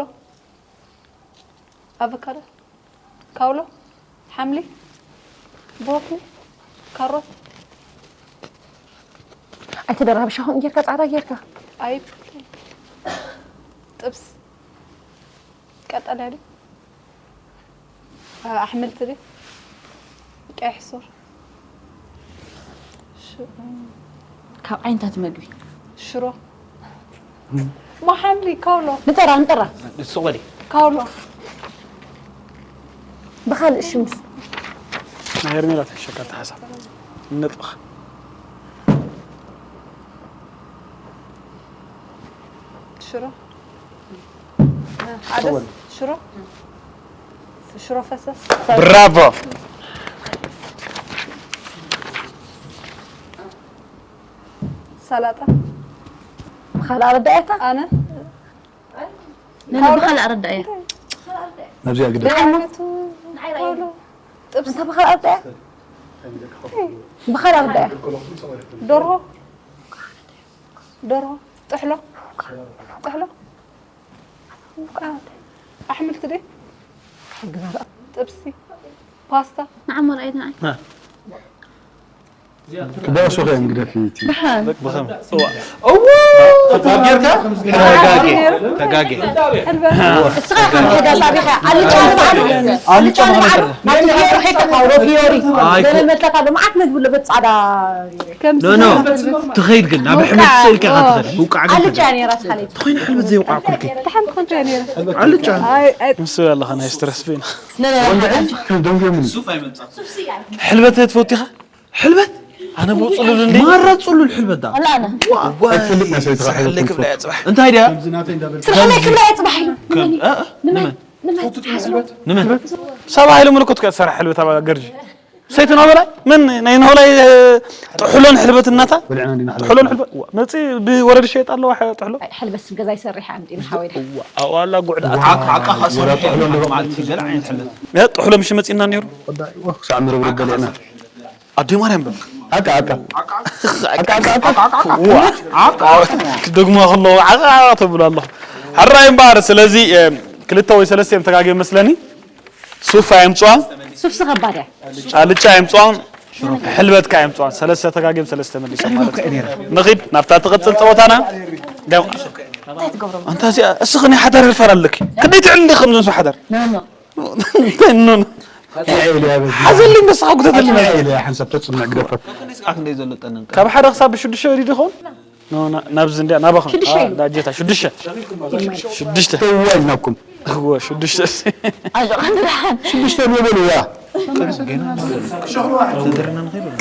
ኣቮካዶ፣ ካውሎ፣ ሓምሊ፣ ብሮኮሊ፣ ካሮት። ኣይተደራብሻኹም ጌርካ ፃዕዳ ጌርካ ኣይብ፣ ጥብስ፣ ቀጠልያ ድዩ? ኣሕምልቲ ድዩ? ቀይሕ ሱር፣ ሽ- ካብ ዓይነታት መግቢ ሽሮ፣ ማሓምሊ፣ ካውሎ፣ ንጠራ ንጠራ ንሱቕ በሊ። ካውሎ፣ ብኻልእ ሽምስ ናይ ሄርሜላ ትሕሸካ ተሓሳብ ነጥብኻ ሽሮ፣ ዓደስ፣ ሽሮ፣ ሽሮ ፈሰስ፣ ብራቮ። ሰላጣ፣ ብኻልእ ኣረዳእታ ኣነ ነነ ብኻልእ ኣረዳእያ ናብዚኣ ግደ ደሓነቱ፣ ካውሎ፣ ጥብስ፣ እንታ ብኻልእ ኣረዳእያ ብኻልእ ኣረዳእያ ደርሆ፣ ደርሆ፣ ጥሕሎ፣ ጥሕሎ፣ ኣሕምልቲ ድዩ? ጥብሲ፣ ፓስታ፣ ንዓሞ ርኣየት ንዓይ ክዳሱ ከ እንግደፊ እቲ ብሓን ብኸም ጌርካ ተጋጌ ተጋጌ ሕልበት፣ እስኻ ከም ተጋጣቢኻ ኣልጫ ንበዓል ኣልጫ ንበዓል ኣብቲ ፊዮሪ ሄድካ ካውሎ ፊዮሪ ገለ መትለካ ኣሎ መዓት መግቢ ኣሎ በቲ ፃዕዳ ከም ኖ ኖ ትኸይድ ግን ናብ ሕልበት ስእልካ ኢኻ ትኸይድ ውቃዕ ግን ኣልጫ ነይራ ስሓለች ትኸይድ ሕልበት ዘይውቃዕ ኩልኪ ሓንቲ ኮንታ እየ ነይረ። ኣልጫ ኣይ፣ ኣይ፣ ምስ ኣለኻ ናይ ስትረስ ቤና ደንጎ ምን ሕልበት ትፈቱ ኢኻ? ሕልበት ኣነ ብፅሉል እንዲ ማራ ፅሉል ሕልበት ዳ ኣላ ኣነ ኣይትፈልጥ ናይ ሰበይትኻ ሕልበት ክብላ እያ ፅባሕ እንታይ ድያ ስርሕለይ ክብላ እየ ፅባሕ ኢሉ ከም- እ- እ- ንመን ንመን ትሓስቦ ንመን ሰብኣ ኢሉ ምልክት ከ ትሰርሕ ሕልበት ኣብ ገርጂ ሰይትና በላይ ምን ናይ ንሆላይ ጥሕሎን ሕልበት እናታ በሊዕና እንዲና ጥሕሎን ሕልበት እዋ፣ መፂ ብወረድ ሸየጥ ኣለዋ ሐ- ጥሕሎ ሕልበት ስብ ገዛ ይሰርሕ ኣምጢና ሓወይ እዋ፣ ኣዋላ ጉዕዳ ዓቃ ዓቃ ከሰርሕ ማለት ገለ ዓይነት ሕልበት ያ ጥሕሎ ምሽ መፂና ነይሩ ክሳዕ ምርብርብ በሊዕና ኣደ ማርያም በል ኣቃ ኣቃ ክደግሞ ከለዉ ዓቃ ተብሉ ኣለኹ ሕራይ እምበኣር ስለዚ እ፣ ክልተ ወይ ሰለስተ እዮም ተጋግዮም መስለኒ ሱፍ ኣየምፅዋ ሱፍሲ ከባድ እያ ኣልጫ ኣየምፅዋን ሕልበት ከ ኣየምፅዋን ሰለስተ ተጋግዮም ሰለስተ መሊሶም ማለት እዩ ንኺድ ናብታ ትቕፅል ፀወታና እንታይ ትገብሮም ኣንታ እዚኣ እስኺ ናይ ሓዳር ህርፋር ኣለኪ ክንደይ ትዕሊ ከምዞም ሰብ ሓዳር ኖ ኖ እንታይ ኖ ሓዘልኝ በስኻ ጉተተልና ሓንሳብ ተፅምዕ ግደፈት ክንደይ ዘሎ ጠነንቀ ካብ ሓደ ክሳብ ብሽዱሽተ ወሪዱ ይኸውን ኖ፣ ና- ናብዚ እንዲያ ናባኹም ሽዱሽተ ኣ፣ ኢሉ። ዳጀታ ሽዱሽተ ሽዱሽተ ተዋ ኢልናኩም እዎ ሽዱሽተ ኣጆ ከንድርሓን ሽዱሽተ ንበልዋ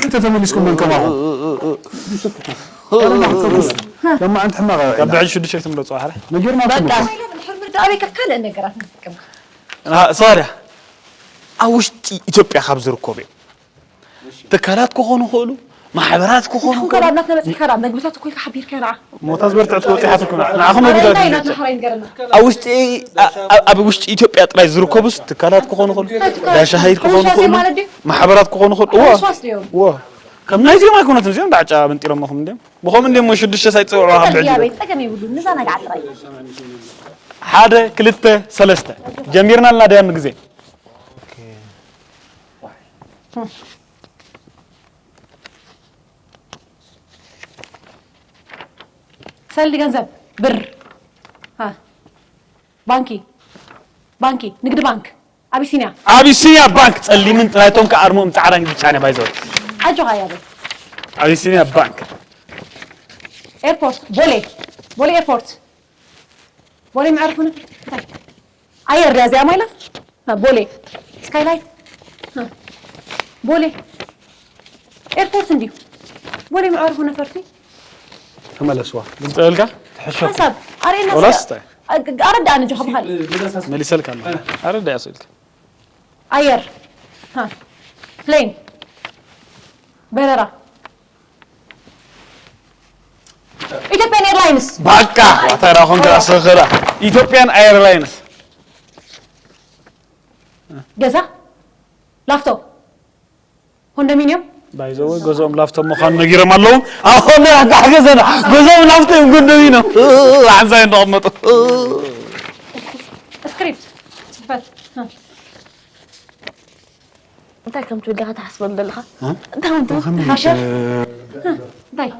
ክልተ ተመሊስኩም መን ከማኹም ለማዓንቲ ሕማቕ ካብ ብዕል ሽዱሽተ ክትምረፁ ኣሕረ ነጊርናኩም በቃ ሕምር ዳበይ ካብ ካልእ ነገራት ንጥቀም ሳርያ ኣብ ውሽጢ ኢትዮጵያ ካብ ዝርከቡ እዮም ትካላት ክኾኑ ይኽእሉ ማሕበራት ክኾኑ ንኹን ይኽእሉ ከዳብ ናትና በፂሕካ ዳ መግብታት እኮ ኢልካ ሓቢርካ ንዓ ሞታ ዝበርትዕ ትወፅእ ሓትኩም ንዓኹም እንታይ መግብታት ናትና ሓራይ ንገረና ኣብ ውሽጢ ኣ- ኣ- ኣብ ውሽጢ ኢትዮጵያ ጥራይ ዝርከቡስ ትካላት ክኾኑ ይኽእሉ ዳሻ ሃይድ ክኾኑ ሕውስዋስ ይኽእሉ ማለት ድዩ? ማሕበራት ክኾኑ ይኽእሉ እዎ ሕውስዋስ ድዮም? እዎ ከም ናይዚኦም ኣይኮነትን እዚኦም ዳዕጫ መንጢሎምኹም እንዲም ብኸም እንዲሞ ሽዱሽተ ሳይፀውዑ ካብ ብዕድ ያበይ ፀገም የብሉ ንዛ ነጋዓ ጥራይ ሓደ ክልተ ሰለስተ ጀሚርና ኣለና ዳያኑ ግዜ ሰልዲ ገንዘብ ብር ሃ። ባንኪ ባንኪ ንግዲ ባንክ ኣቢሲንያ ኣቢሲንያ ባንክ ፀሊምን ጥራይቶም ከኣርሞም ፃዕዳን ብጫን ባይዘው ኣጆኻ ያበይ ኣቢሲንያ ባንክ ኤርፖርት ቦሌ ቦሌ ኤርፖርት ቦሌ መዕረፎ ነፈርቲ እንታይ ኣየር ድያ እዚኣ ማይላ ቦሌ ስካይላይት ቦሌ ኤርፖርት እንዲዩ ቦሌ መዕረፎ ነፈርቲ ተመለስዋ ዝምፀልካ ትሕሾ ሓሳብ ኣርእየና ወላስ ኣረዳእኒ ጆ ከብሃል መሊሰልካ ኣሎ ኣረዳ ያስልካ ኣየር ፕሌን በረራ ኢትዮጵያን ኤርላይንስ ባቃ ዋታራ ኮንግራ ሰኸላ ኢትዮጵያን ኤርላይንስ ገዛ ላፍቶ ኮንዶሚኒየም ባይዘወ ገዝኦም ላፍቶም ምዃኑ ነጊሮም ኣለዉ። ኣሁን ኣጋሕገዘና ገዝኦም ላፍቶም እዮም ጎንደዊ ነው። ሓንሳይ እንዳቐመጡ። ስክሪፕት ጽሕፈት እንታይ ከም ትብል ዲኻ ትሓስበሉ ዘለኻ? እንታይ እንታይ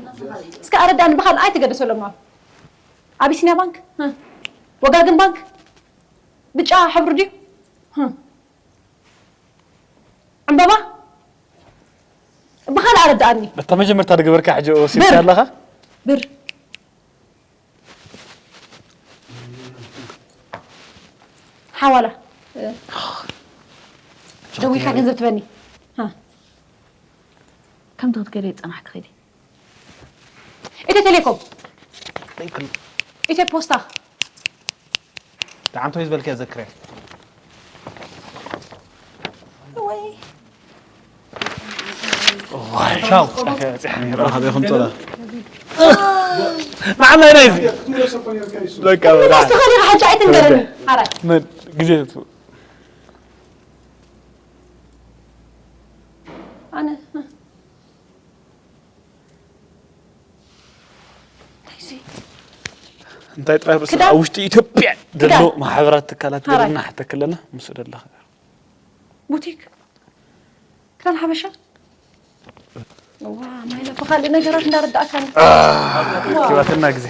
እስከ ኣረዳኒ ብኻል ኣይትገደሰሎም ኣብ ኣቢሲንያ ባንክ ወጋግን ባንክ ብጫ ሕብሪ ድዩ ዕምበባ ብኻል ኣረዳኣኒ በታ መጀመርታ ዝገበርካ ሕጂ ወሲድካ ኣለኻ ብር ሓዋላ ደዊልካ ገንዘብ ትበኒ ከምቲ ክትከደ ይፀናሕ ክኸይዲ ኢትዮ ቴሌኮም ኢትዮ ፖስታ ደዓንቶ ዝበልከ ዘክረ ወይ ሻው ረሃብ ኢኹም ጦላ ንዓና ኢና እዚ በቃ ኣስተኻሊኻ ሓንቲ ኣይትንገረኒ ሓራይ መን ግዜ ኣነ እንታይ ጥራይ ርእስና ኣብ ውሽጢ ኢትዮጵያ ዘሎ ማሕበራት ትካላት ግብርና ሕተክለና ምስ ደለኻ ቡቲክ ክዳን ሓበሻ ዋ ማይለ ብኻልእ ነገራት እንዳረዳእካ ኪባትና ግዜ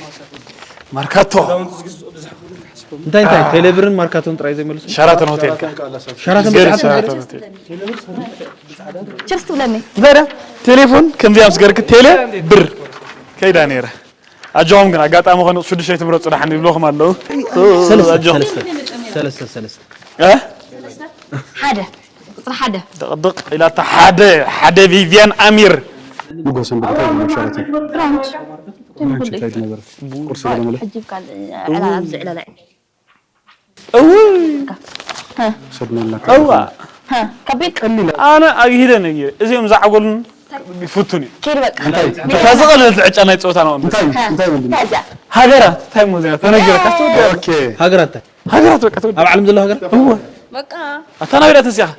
ማርካቶ እንታይ እንታይ ቴሌብርን ማርካቶን ጥራይ ዘይመልሱ ሸራተን ሆቴል ሸራተን ገር ብትሓት ሸራተን ሆቴል ችርስ ትብለኒ እንታይ ዳ ቴሌፎን ከምዚኣ ምስ ገርክ ቴሌ ብር ከይዳ ነይረ ኣጆኹም ግን ኣጋጣሚ ኾነ ሽዱሽተ ትምረፁ ደሓን ይብለኹም ኣለዉ ሰለስተ ሰለስተ ሰለስተ ሰለስተ እ? ሓደ ቁፅሪ ሓደ ድቕድቕ ኢላታ ሓደ ሓደ ቪቪያን ኣሚር ንጎሰን ብድሕሪት እዮም ሸራተን ራንች ራንች እንታይ ዝነበረ ቁርሲ ገለ መለ ሕጂ ብካል ዕላላ ኣብዚ ዕላላ እዩ እውይ ሰድነልና እዋ ከቢድ ኣነ ኣግሂደን እየ እዚኦም ዛዕጎሉን ይፍቱን እዩ ኬድ በቃ እታ ዝቐለለት ዕጫ ናይ ፀወታ ነው እንታይ እንታይ ወንድም ከዚያ ሃገራት እንታይ ሞ እዚኣ ተነገረካ ትወደ ኦኬ ሃገራት እንታይ ሃገራት በቃ ትወደ ኣብ ዓለም ዘለዋ ሃገራት እወ በቃ ኣታ ናበይ ዳ ተስያኻ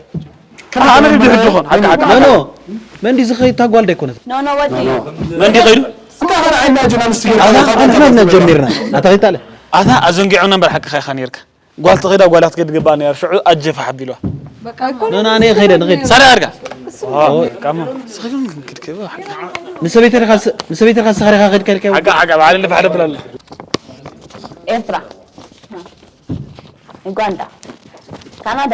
ኣነ ድሕጅኹን ሓቂ ሓቂ ኖ ኖ መንዲ ዝኸይድ ታጓል ዳ ኣይኮነት ኖ ኖ ወዲ መንዲ ኸይዱ እንታይ ኸነ ዓይና ጅና ምስ ኣታ ኣታ ጀሚርና ኣታ ኸይታለ ኣታ ኣዘንጊዑና እምበር ሓቂ ኸይኻ ነርካ ጓል ተኸይዳ ጓል ክትከይድ ግባእ ነይራ ሽዑ ኣጀፋ ሓቢልዋ በቃ እኮ ኖ ኖ ኣነ ኸይደ ንኸይድ ሳሪ ኣርጋ ንሰበይተርካ ንሰበይተርካ ሰኸሪኻ ከድካ ኢልካ ሓቂ ሓቂ ባዕል ልፋሕ ደብል ኣለ ኤርትራ ዩጋንዳ ካናዳ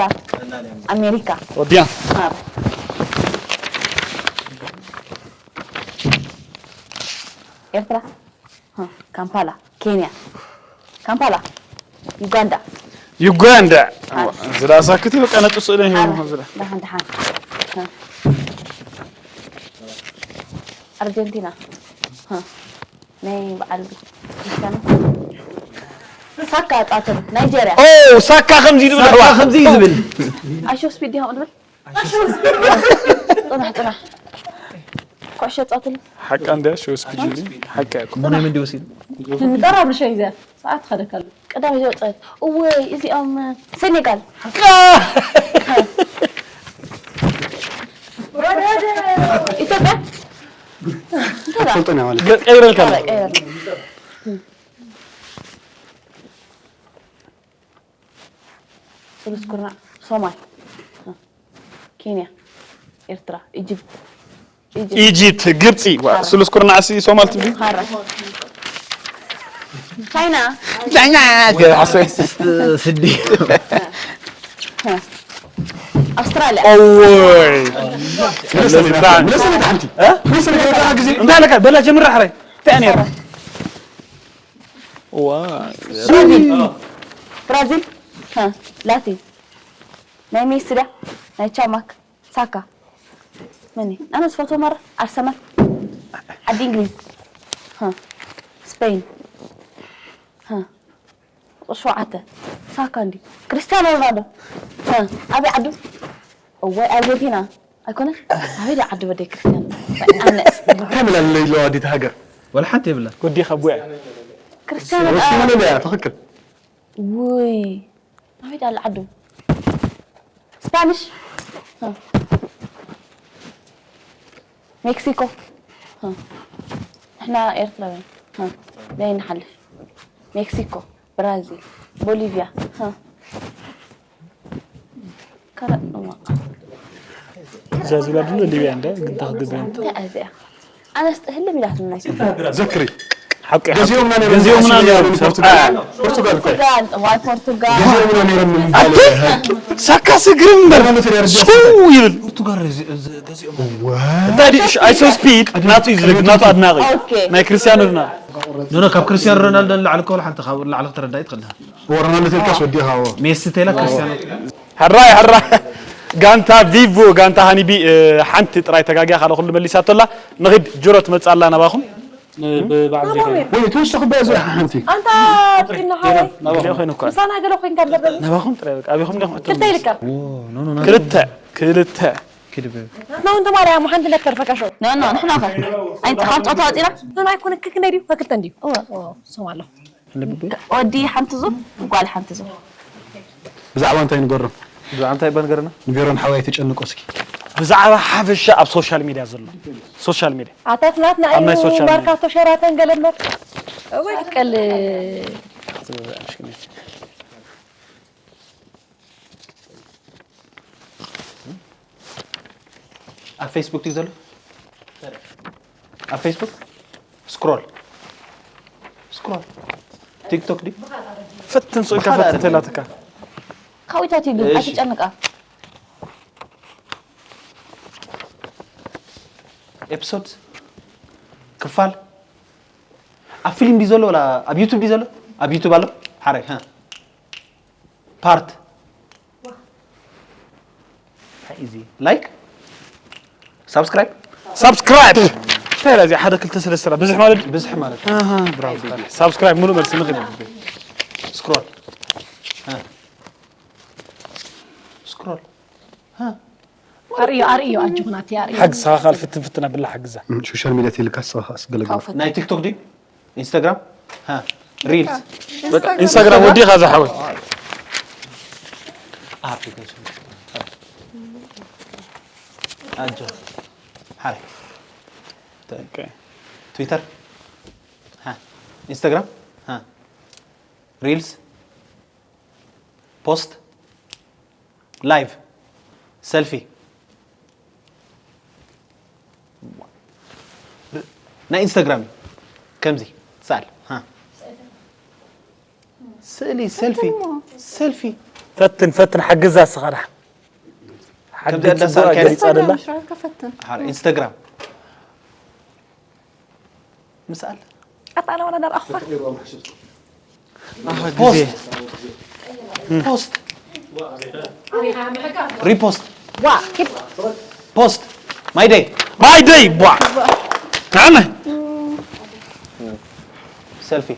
ኣሜሪካ ወዲያ ማር ኤርትራ ሀ፣ ካምፓላ ኬንያ ካምፓላ ዩጋንዳ ዩጋንዳ ዝዳ ሳክቲ በቃ ነጥብ ስእለን ሂቦም ዝዳ ደሓን ደሓን ሀ። ኣርጀንቲና ሀ። ናይ በዓል ክርስቲያኖ ሳካ ጻተሉ ናይጀርያ ኦ ሳካ ከምዚ ይብል ኣሕዋ ከምዚ እዩ ዝብል ኣሾ ስፒድ ዲኻ ድብል ጽናሕ ጽናሕ ኩዕሾ ጻተሉ ሓቃ እንዲያ ሾ ስፒድ ሓቃ እኮ ሞነ ምንዲ ወሲድ ንጠራብ ርሸ ይዘ ሰዓት ኸደካሉ ቀዳም ይዘው ጸት እወይ እዚኦም ሴኔጋል ኢትዮጵያ ፈልጦና ማለት ቀይረልካ ቀይረ ስሉስ ኩርናዕ ሶማል ኬንያ ኤርትራ ኢጅፕት ኢጅፕት ኢጅፕት ግብፂ ዋ፣ ስሉስ ኩርናዕሲ ሶማል ትብሊ ሃራ ቻይና ቻይና ስዲ ኣውስትራልያ ኦወይ መለሰ ሓንቲ መለሰ ሓንቲ እንታይ ኣለካ በላ ጀምራ ሕራይ እንታይ ነይራ ዋ ብራዚል ላቲን ናይ ሜሲ ድያ ናይ ቻማክ ሳካ መኒ ኣነ ዝፈትዎ መራ ኣርሰናል ዓዲ እንግሊዝ ስፔን ቁፅሪ ሸውዓተ ሳካ እንዲ ክርስቲያኖ ሮናልዶ ኣበይ ዓዱ እዋይ ኣርጀንቲና ኣይኮነ ኣበይ ዳ ዓዲ ወደይ ክርስቲያኖ ኣነስ እንታይ ብላ ለይለዋ ኣዲት ሃገር ወላ ሓንቲ የብላ ወዲኻ ቡያ ክርስቲያኖ ወሲኑ ለያ ትኽክል ውይ ኣበይ ዳ ዓዱ ስፓኒሽ ሜክሲኮ። ሀ። ንሕና ኤርትራውያን። ሀ። በይ ንሓልፍ። ሜክሲኮ፣ ብራዚል፣ ቦሊቪያ። ሀ። ከረጥ ነው። እዛ ዝብላ ድሎ ሊብያ እንደ ግን ታኽግዘ። እንታይ እዚኣ? ኣነስ ጥህልም ኢላትኒ ናይ ሰብ። ዘክሪ። ሓቂ፣ ሓቂ። ገዚኦምና ነይሮም። ገዚኦምና ነይሮም። ፖርቱጋል። ፖርቱጋል እኮ። ፖርቱጋል፣ ዋይ ፖርቱጋል። ገዚኦምና ነይሮም። ኣቲ ሳካ ስግርም እምበር። ሃይማኖት ሪያል ሱ ይብል። ፖርቱጋል ገዚ-፣ ገዚ-፣ ገዚኦም። እንታይ ድዩ? I so speed፣ ናቱ እዩ ዝደግፍ፣ ናቱ ኣድናቒ። ኦኬ። ናይ ክርስቲያኖ ኣድናቒ። ኖ፣ ኖ፣ ካብ ክርስቲያኖ ሮናልዶ ንላዕሊ እኮ ወላ ሓንቲ ካብ ላዕሊ ክትረዳ ኣይትኽእልን። ሮናልዶ ተልካስ ወዲኻ፣ ዎ። ሜሲ ተላ ክርስቲያኖ። ሕራይ፣ ሕራይ። ጋንታ ቪቮ፣ ጋንታ ሃኒቢ፣ እ፣ ሓንቲ ጥራይ ተጋግያ፣ ካልእ ኩሉ መሊሳቶ ኣላ። ንኺድ፣ ጅሮ ትመጽእ ኣላ ናባኹም። ን-፣ ብበዓል ዜሮ። ወይ፣ ተወስደ ኩባያ እዚኣ ሓንቲ። ኣንታ ኣብኪና ሓወይ። ናባኹም። ገለ ኮይኑ እኳ። ምሳና ገለ ኮይንካ እምበር በል። ናባኹም ጥራይ በቃ፣ ኣቢኹም ዲኹም? ክልተ ኢልካ። ዎ፣ ኖ፣ ኖ፣ ኖ። ክልተ፣ ክልተ። ክድብብ። ናው እንተ ማርያም ሓንቲ ነተርፈካ ሸው። ኖ፣ ኖ፣ ንሕና ኸ? ኣይ፣ ካብ ጾታ ወጺና? ኖ፣ ኖ፣ ኣይኮነ፣ ክክ ናይ ድዩ? ከክልተ እንድዩ። እወ። ኦ፣ ሰማለሁ። ወዲ ሓንቲ ዙር፣ ጓል ሓንቲ ዙር። ብዛዕባ እንታይ ንገሮም? ብዛዕባ እንታይ እባ ንገረና? ንገሮም ሓወይ፣ ተጨንቆ እስኪ። ብዛዕባ ሓፈሻ ኣብ ሶሻል ሚድያ ዘሎ። ሶሻል ሚድያ። ኣታት ናትና ኣብ ናይ እዩ ሶሻል ሚድያ። ማርካቶ ሸራተን ገለ እምበር። እወ፣ ትቀል-፣ ኣብ ፌስቡክ ድዩ ዘሎ? ኣብ ፌስቡክ ስክሮል፣ ስክሮል። ቲክቶክ ድዩ? ፈትን ስቕ ኢልካ ብሓደ ፈትን ኣይደለም። ተላትካ። ካዊታት እዩ ግን እሺ። ኣይትጨንቃ። ኤፒሶድ፣ ክፋል፣ ኣብ ፊልም ድዩ ዘሎ ወላ ኣብ ዩቱብ ድዩ ዘሎ? ኣብ ዩቱብ ኣሎ። ሓራይ፣ ሃ። ፓርት። እንታይ እዚ? ላይክ? ሳብስክራይብ? ሳብስክራይብ! እንታይ ኢላ እዚኣ? ሓደ፣ ክልተ፣ ሰለስተ ኢላ። ብዝሕ ማለት ድዩ? ብዝሕ ማለት። ኣሃ፣ ብራቮ። ሳብስክራይብ፣ ሙሉእ መልሲ ንኽእል። ስክሮል። ሃ። ስክሮል። ሃ። ኣርእዮ፣ ኣርእዮ፣ ኣጆኹም ኣቲ ኣርእዮ። ሓግዝ፣ ሳኻ ካልእ ፍትን ፍትን ኣብላ ሓግዛ። እም፣ ሶሻል ሚድያ ተይልካ ሳኻ ኣስገለግል። ናይ ቲክቶክ ድዩ? ኢንስታግራም? ሃ። ሪልስ? በቃ፣ ኢንስታግራም ወዲኻ ዝሓወይ። ኣፕሊኬሽን። ኣጆ። ሓራይ። ኦኬ። ትዊተር? ሃ። ኢንስታግራም? ሃ። ሪልስ? ፖስት? ላይቭ፣ ሰልፊ፣ ናይ ኢንስታግራም እዩ። ከምዚ ትስኣል። ሃ። ስእሊ፣ ሰልፊ፣ ሰልፊ። ፈትን፣ ፈትን፣ ሓግዛ እስኻ ደሓን። ከምዚ ሓግዝ ኣዳሳልካ ጽቡቕ ገሊጻ ደላ። ሓራይ ኢንስታግራም። ምስኣል። ኣታ ኣነ ወላ ዳርኣኹ። ኣህ፣ ፖስት። ግዜ። ፖስት። ሪፖስት። ዋ፣ ኪድ። ፖስት። ማይ ደይ። ማይ ደይ፣ ቧ። ኣነ። ሰልፊ።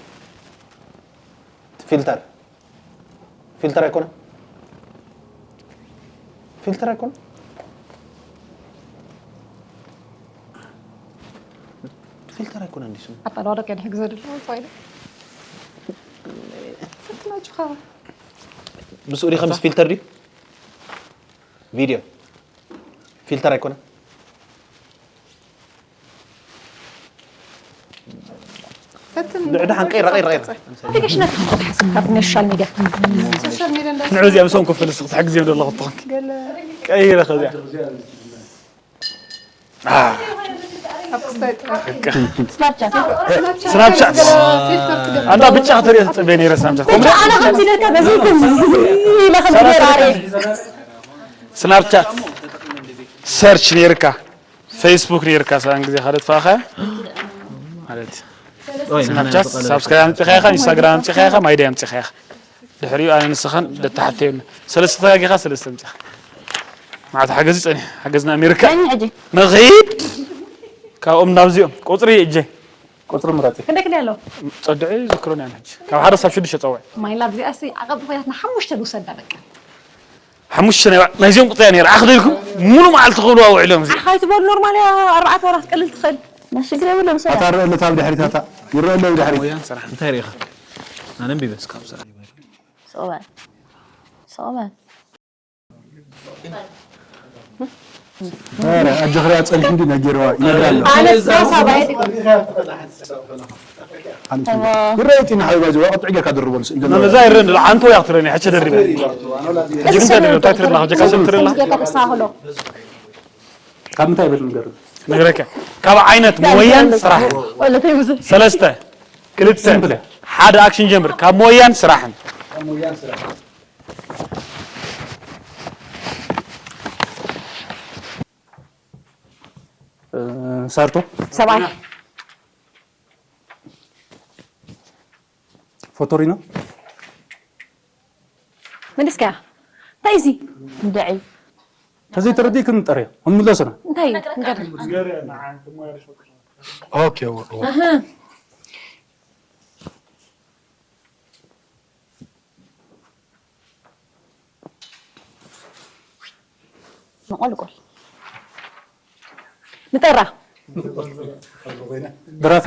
ፊልተር። ፊልተር ኣይኮነን? ፊልተር ኣይኮነን? ፊልተር ኣይኮነን እንዲ ስሙ። ኣታ ዶ ደቀ ድሕግ ዘድሎ፣ እንታይ ኢለ? ፈትና ጅኻ። ምስኡ ዲኻ ምስ ፊልተር ድዩ? ቪድዮ። ፊልተር ኣይኮነን? ፈትን። ድዕድሓን ቀይራ፣ ቀይራ፣ ቀይራ። ኣፕሊኬሽናት ክትሓስብ ካብ ናይ ሶሻል ሚድያ። ሶሻል ሚድያ እንዳ ንዑ እዚኣ ምስኦም ኮፍ ኢለ እስኺ ትሕግዝዮም ዶ ኣለኹ ትኾንኪ? ገለ ቀይረ ከዚኣ። አ። ኣብ ክስታይ ጥራሕ። ስናፕቻት። ስናፕቻት። ስናፕቻት። ገለ ፊልተር ትገብር። ኣንታ ብጫ ክትሪኦ ትጽበ ነይረ ስናፕቻት። ብቻ ኣነ ከምዚ ኢለካ በዚ ከምዚ ኢለ ከምዚ ገይረ ኣረ። ስናፕቻት ሰርች ነይርካ። ፌስቡክ ነይርካ ሰብኣን ግዜ ካልእ ጥፋእኻ ማለት እዩ። ኦይ፣ ንሕና ስናፕቻት ንጠቐለ። ሳብስክራይብ ኣምጺኻ ኢኻ፣ ኢንስታግራም ኣምጺኻ ኢኻ፣ ማይዳይ ኣምጺኻ ኢኻ። ድሕሪኡ ኣነ ንስኻን ደተሓተየሉ። ሰለስተ ተጋጊኻ ሰለስተ ኣምጺኻ። ማዕት ሓገዝ ጸኒሕ፣ ሓገዝና ኣሜሪካ። ነኝ ሕጂ። ንኺድ። ካብኦም ናብዚኦም። ቁጽሪ እጀ። ቁጽሪ ምረጺ። ክንደይ ክንደይ ኣሎ? ጸድዒ ዝክሮን ያን ሕጂ። ካብ ሓደ ሳብ ሽዱሽተ ጸውዕ። ማይ ላቭ እዚኣሲ ዓቐብ ኮይናትና ሓሙሽተ ንውሰዳ በቃ። ሓሙሽተ ናይ ባዕ-፣ ናይዚኦም ቁጥያ ነይራ። ዓኽ ደልኩም ሙሉ መዓልቲ ክብልዋ ውዒሎም እዚ። ዓኽ ኣይትበሉ፣ ኖርማል እያ፣ ኣርባዕተ ወራት ቀልል ትኽእል። ሽግር የብሎም፣ ሰላም። ኣታ ርእ ኣሎ፣ እታ ብድሕሪት ኣታ። ይረአ ኣሎ ብድሕሪት። ሞያን ስራሕ። እንታይ ርኢኻ? ኣነ ኣንቢበ እስካብ ስራሕ። ስቕ በል። ስቕ በል። ኧረ ኣጆኽርያ ጸኒሑ እንዲ ነጊርዋ ይነግራ ኣሎ። ኣነስ ሳባይ ይረአቲ ንሓዊ ባይዘ ወቐጥ ዕጌርካ ድርቦ ንስ እንደ ነዛ ይረን ዓንቶ ያኽትረኒ ሕቸ ደሪበ ጅግንታ ደሪበ እንታይ ትረላ ጀካ ሰብ ትረላ ካብ ምንታይ ይበል ንገር ነግረከ ካብ ዓይነት ሞያን ስራሕ ሰለስተ ክልተ ሓደ ኣክሽን ጀምር ካብ ሞያን ስራሕን ሳርቶ ሰብኣይ ፎቶሪኖ ምንድስካ እንታይ እዚ እንድዒ ተዘይ ተረዲ ክንጠርዮ እንምለሶና እንታይ ንገር ኦኬ መቆልቆል ንጠራ ድራፊ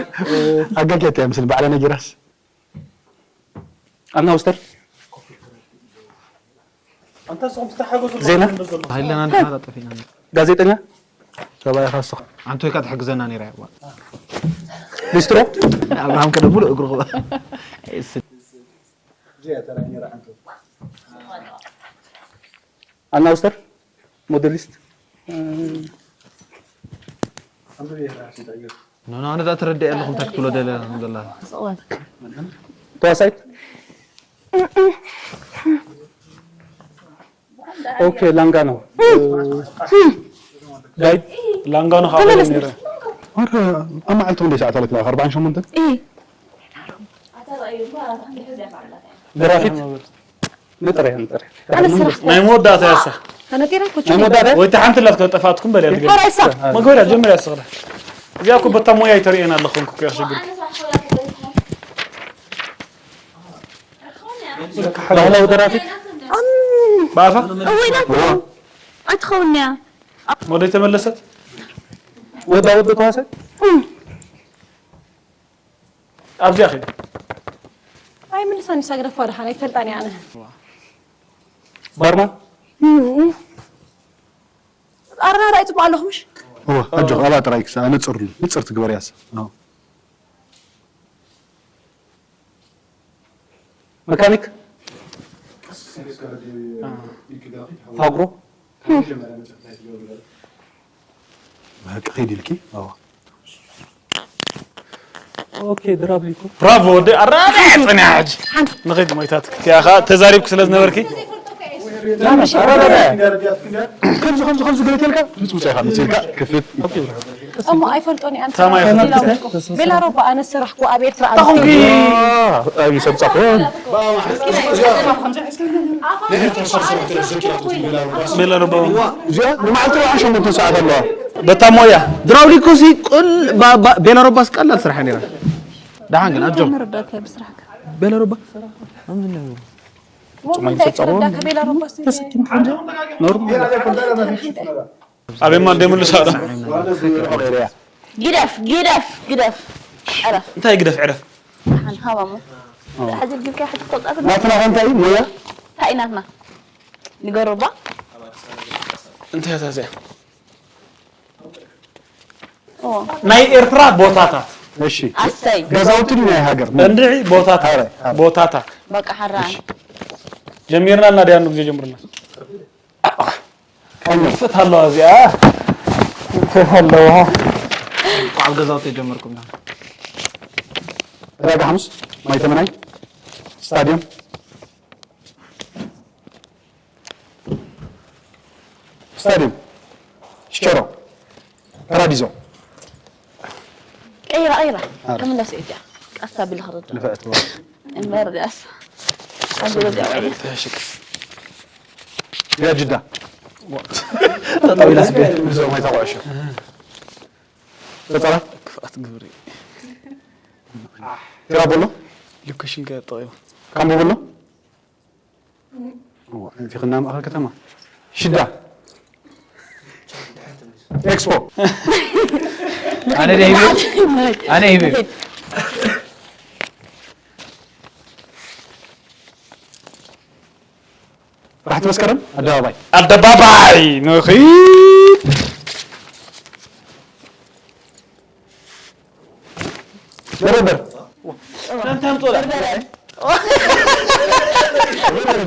ኣጋጌት እያ ምስል ባዕላ ነጊራስ ኣና ውስተር ዜና ሃይለና ንሕና ጠፊእና ጋዜጠኛ ሰብኣይ ካስኻ ኣንቶ ኢካ ትሕግዘና ነይራ እያ ሊስትሮ ኣብርሃም ከደብሉ እግሩ ክባ ኣና ውስተር ሞዴሊስት ኖኖ ኣነ ዳ ትረድእ ኣለኹም እንታይ ክትብሎ ደለ ዘላ ተዋሳይት ኦኬ ላንጋኖ ጋይድ ላንጋኖ ካብ ነረ ኣረ ኣብ መዓልቲ ክንደይ ሰዓት ኣለክ ኣርባዓን ሸሞንተን ደራፊት ንጥረ ንጥረ ኣነ ስራሕ ናይ መወዳእታ ያሳ ተነጢረ ኮቹ ናይ መወዳእታ ወይ ተሓንቲ ላት ከጠፋትኩም በል ያድገ ኧረ እሳ መግበሪያ ጀምር ያስኽላ እዚኣ እኮ በታ ሞያ ይተርእየና ኣለኹም እኮ ያሸግር ባህላዊ ደራፊት ኣም ብኣፋ እወይ ናት ኣይትኸውን እያ ወደ ተመለሰት ወዳ ወደ ተዋሰ ኣብዚኣ ኸ ኣይምልሳን ይሳግደፋ ድሓን ኣይፈልጣን እያ ኣነ ባርማን ኣረዳዳኢ ፅቡቅ ኣለኹ ምሽ እወ ኣጆ ኣባ ጥራይ ክሳ ንፅር ንፅር ትግበር ያሰ መካኒክ ፋብሮ ብሓቂ ከይድ ኢልኪ ኦኬ ድራብ ሊኮ ብራቮ ወደ ኣራዳ ጽንያ ሕጂ ንኸይድ ሞይታት ያኻ ተዛሪብክ ስለ ዝነበርኪ ከምዚ ከምዚ ከምዚ ገለተልካ ምጽ ምጽ ኢኻ ምጽ ኢልካ ክፍት እሞ ኣይፈልጦን እየ ታማይ ቤላ ሮባ ኣነ ሰራሕኩ ኣብ ኤርትራ ኣይምሰብጻኹ ቤላ ሮባ እዚኣ ንመዓልቲ ርብዓን ሸሞንተን ሰዓት ኣለዋ በታ ሞያ ድራውሊኮ ሲ ቁል ቤላ ሮባስ ቀላል ስራሕ ነራ ደሓን ግን ኣጆም መረዳእታ ብስራሕካ ቤላ ሮባ ምንታይ ተረዳካ ቤላ ሮባ ኖርማል ኣበማ እንደምልሳ ግደፍ ግደፍ ግደፍ ዕረፍ እንታይ ግደፍ ዕረፍ ሓን ሃባሞ ሕዚ ጊልካ ሕጂ ተጣፍ ናትና ከንታይ ሞያ እንታይ ናትና ንገሮባ እንታይ ታዚያ ኦ ናይ ኤርትራ ቦታታት እሺ ኣሰይ ገዛውቲ ድዩ ናይ ሃገር እንድዒ ቦታታት ቦታታት በቃ ሓራን ጀሚርና እና ዲያኑ ግዜ ጀምርና ክፍት ኣለዋ እዚኣ ክፍት ኣለዋ ካብ ገዛውቲ ጀመርኩም ዕዳጋ ሓሙስ ማይ ተመናይ ስታድዮም ስታድዮም ሽቸሮ ፓራዲዞ ቀይራ ቀይራ ተመለስ ኢትያ ቀስ ኣቢል ክርዳ ንፍዕቲ እምበር ዳስ ሓንቲ በዚያ ቀይራ ያ ጅዳ ጠጠው ኢላስ ቤት ብዞም ኣይታ ኩዕሾ ተጸራ ክፍኣት ግብሪ ቴራ ቦሎ ሎኬሽን ከጠቂሙ ካምቦ ቦሎ እቲ ክና ማእኸል ከተማ ሽዳ ኤክስፖ ኣነ ደሂበ ኣነ ሂበ ራሕቲ መስከረም ኣደባባይ ኣደባባይ ንኺድ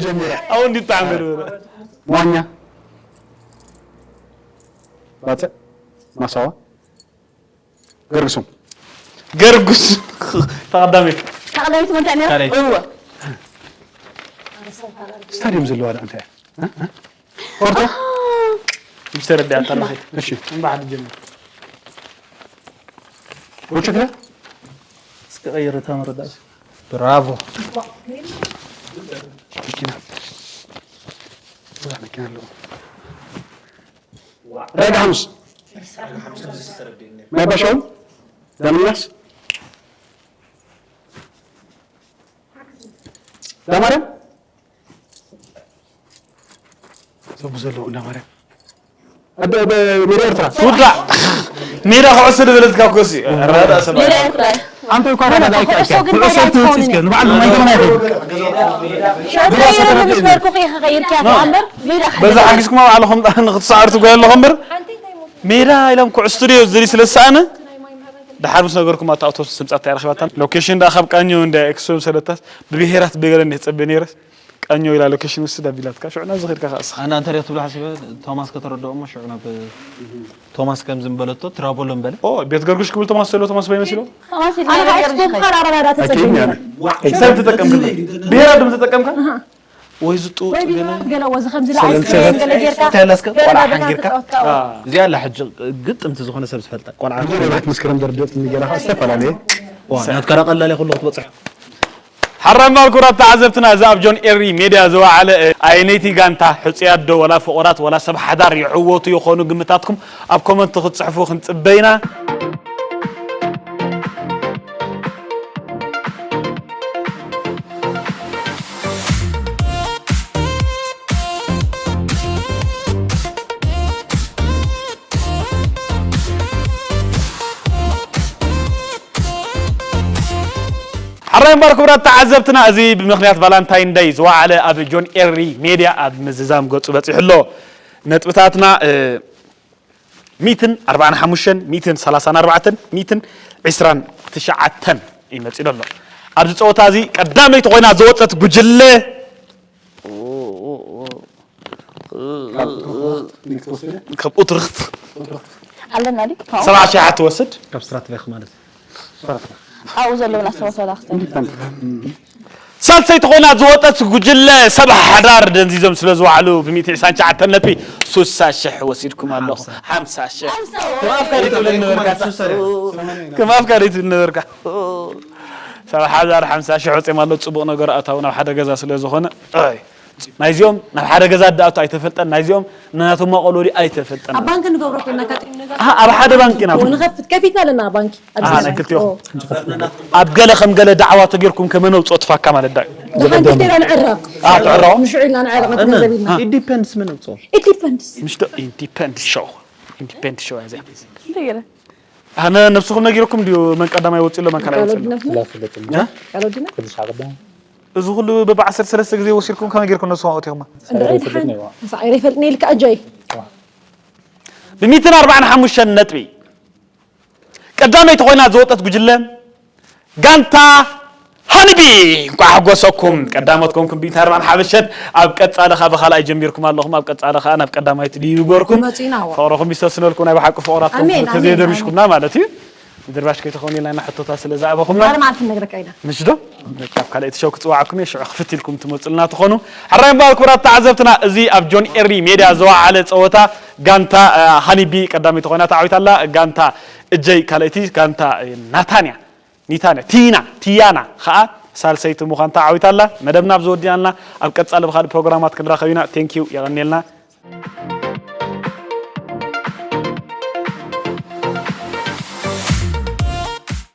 ጀሚረ። ኣው እንዲጣዕም ገርበረ። ሟኛ፣ ባፅዕ፣ ማሳዋ፣ ገርግሶም። ገርጉስ ተቐዳሚት ተቐዳሚት መን እንታይ ነይራ? ካልኣይ። እወ ስታድዮም ዘለዋ ዳ እንታይ እያ? እ? እ? ኦርቶ? ምሽ ተረዲኣታ ኣለኸ እሺ። እምባሓ ትጀምር ወጭት ዳ? እስኪ ቀይር እታ መረዳእታ ብራቮ። መኪና። ብዙሕ መኪና ኣለዎ። ዳጋ ሓሙስ። ናይ ባሻውን ዳምናስ ዳማርያም ዘቡ ዘለዉ እንዳማርያም ኣደ ሜዳ ኤርትራ ውዳእ ሜዳ ኩዕሶ ዝበለትካ ኮሲ ረዳ ሰብ ሜዳ ኤርትራ ኣንተ እኳ ረዳ ዳይካ ኩዕሶ ግን ኩዕሶ ታይ ትወፅእ እስከ ንባዕሉ ማይተመና ይኸይድ ሽዕጥር ምስ በልኩ ኢኻ ቀይርካ እምበር ሜዳ በዛ ሓጊዝኩማ ባዕልኹም ንክትሰዓሩ ትጓየ ኣለኹም እምበር ሜዳ ኢሎም ኩዕሶ ድዮ ዝደሊ ስለ ዝሰኣነ ድሓር ምስ ነገርኩም ኣታ ኣውቶቡስ ስምጻት እያ ረኺባታ ሎኬሽን ደኣ ካብ ቃኘው እንደ ኤክሶም ሰለታስ ብብሄራት ብገለ እንደ ተጸበ ነይረስ ቃኘው ኢላ ሎኬሽን ውስድ ኣቢላትካ ሽዑ ናብዚ ኸድካ ከኣ እስኻ ኣና እንተ ትብሎ ሓሲበ ቶማስ ከተረድኦ እሞ ሽዑ ናብ ቶማስ ከም ዝምበለቶ ትራቮሎ ምበለ ኦ ቤት ገርግሽ ክብል ቶማስ ዘሎ ቶማስ ባይ መሲሎ ኣነ ከዓ ኤክስፖ ምዃን ኣረዳዳ ተጸበኒ ኣኪድኒ ኣነ ሰብ ተጠቀምካ ብሄራት ድም ተጠቀምካ ወይ ዝጡ ወይ ገለ ገለ ወዚ ከምዚ ሰለስተ ለኣይስክሬም ገለ ጌርካ ተለስከ ገለ ቆልዓ በታ ሓንጊርካ ተጻወትካ አ እዚኣ ኣላ ሕጂ ግጥምቲ ዝኾነ ሰብ ዝፈልጣ ቆልዓ ብዙሕ መስከረም ደርደት ንገራ ከኣ ዝተፈላለየ ዋ ናትካ ዳ ቀላል እያ ኩሉ ክትበፅሕ ሓራምባል ኩራት ተዓዘብትና እዚ ኣብ ጆን ኤሪ ሜድያ ዝወዓለ ኣየነይቲ ጋንታ ሕፁያት ዶ ወላ ፍቑራት ወላ ሰብ ሓዳር ይዕወቱ ይኾኑ ግምታትኩም ኣብ ኮመንት ክትፅሕፉ ክንፅበይና ሓራይ እምበር ክቡራት ተዓዘብትና እዚ ብምኽንያት ቫላንታይን ደይ ዝወዓለ ኣብ ጆን ኤሪ ሜድያ ኣብ ምዝዛም ገፁ በፂሑ ኣሎ ነጥብታትና ሚትን ኣርባዓን ሓሙሽተን ሚትን ሰላሳን ኣርባዕተን ሚትን ዕስራን ትሽዓተን እዩ መፂኡ ኣሎ ኣብዚ ፀወታ እዚ ቀዳመይቲ ኮይና ዝወፀት ጉጅለ ከምኡ ትርኽት ኣለና ዲ ሰብዓ ሺሕ ትወስድ ካብ ስትራትቤክ ማለት ኣብኡ ዘለውና ሰበሰላኽተ ሳልሰይቲ ኮይና ዝወፀት ጉጅለ ሰብ ሓዳር ደንዚዞም ስለ ዝወዓሉ ብ ሚእቲ ዕስራን ትሽዓተን ነጥቢ ሱሳ ሽሕ ወሲድኩም ኣለኹ ሓምሳ ሽሕ ከም ኣፍካሪ ትብለኒ ነበርካ ከም ኣፍካሪ ትብለኒ ነበርካ ሰብ ሓዳር ሓምሳ ሽሕ ወፅኦም ኣሎ ፅቡቕ ነገር ኣታው ናብ ሓደ ገዛ ስለ ዝኾነ ናይዚኦም ናብ ሓደ ገዛ ዳኣቱ ኣይተፈልጠን ናይዚኦም ናቶም ማቆሎዲ ኣይተፈልጠን ኣብ ባንክ ንገብሮ ኮይና ካጢም ነገር ኣብ ሓደ ባንክ ኢና ንኸፍት ከፊትና ኣለና ባንክ ናይ ክልቲኦም ኣብ ገለ ከም ገለ ዳዕዋ ተጌርኩም ከመ ነውፅኦ ትፋካ ማለት ዳ ንሓንቲ ክልቴና ንዕረቕ ትዕረቑ ንሽዑ ኢልና ንዕረቕ ነቲ ገንዘብ ኢልና ኢንዲፐንድስ መን ኣውፅኦ ኢንዲፐንድስ ምሽ ዶ ኢንዲፐንድ ሾው ኢንዲፐንድ ሾው እዚኣ እንታይ ገለ ኣነ ነብስኹም ነጊርኩም ድዩ መን ቀዳማይ ወፂ ኣሎ መን ካልኣይ ወፂ ኣሎ ቃል ወዲና እ? ቃል ወዲና እዚ ኩሉ በብዓሰርተ ሰለስተ ግዜ ወሲድኩም ከመይ ጌርኩም ነብስኹም ኣውቲኹማ እንድዒ ድሓን ሳዒረ ይፈልጥኒ ኢልካ ኣጆይ ብሚትን ኣርባዓን ሓሙሽተን ነጥቢ ቀዳመይቲ ኮይና ዝወጠት ጉጅለ ጋንታ ሃንቢ እንኳዕ ሓጎሰኩም ቀዳሞት ኮንኩም ቢት ኣርባን ሓበሸት ኣብ ቀጻሊ ካ ብካልኣይ ጀሚርኩም ኣለኹም ኣብ ቀጻሊ ካ ናብ ቀዳማይቲ ድዩ ይግበርኩም መጺና ዋ። ፍቕርኹም ይሰስነልኩም ናይ ብሓቂ ፍቕራትኩም ኣሜን፣ ኣሜን፣ ተዘየደርሽኩምና ማለት እዩ ምድርባሽ ከይተኾኑ ኢልና ሕቶታት ስለ ዝኣበኹምና ኣረ ማለት ክነግረካ ኢና ምሽ ዶ ካብ ካልኣይቲ ሸው ክትፅዋዕኩም እየ ሽዑ ክፍት ኢልኩም ትመፁልና ትኾኑ ሕራይ እምበኣር ክቡራት ተዓዘብትና እዚ ኣብ ጆን ኤሪ ሜድያ ዝወዓለ ፀወታ ጋንታ ሃኒቢ ቀዳመይቲ ኮይና ተዓዊታ ኣላ ጋንታ እጀይ ካልኣይቲ ጋንታ ናታንያ ኒታንያ ቲና ቲያና ከዓ ሳልሰይቲ ምዃን ተዓዊታ ኣላ መደብና ኣብዚ ወዲኣልና ኣብ ቀፃሊ ብካልእ ፕሮግራማት ክንራኸብ ኢና ቴንኪዩ የቐኒልና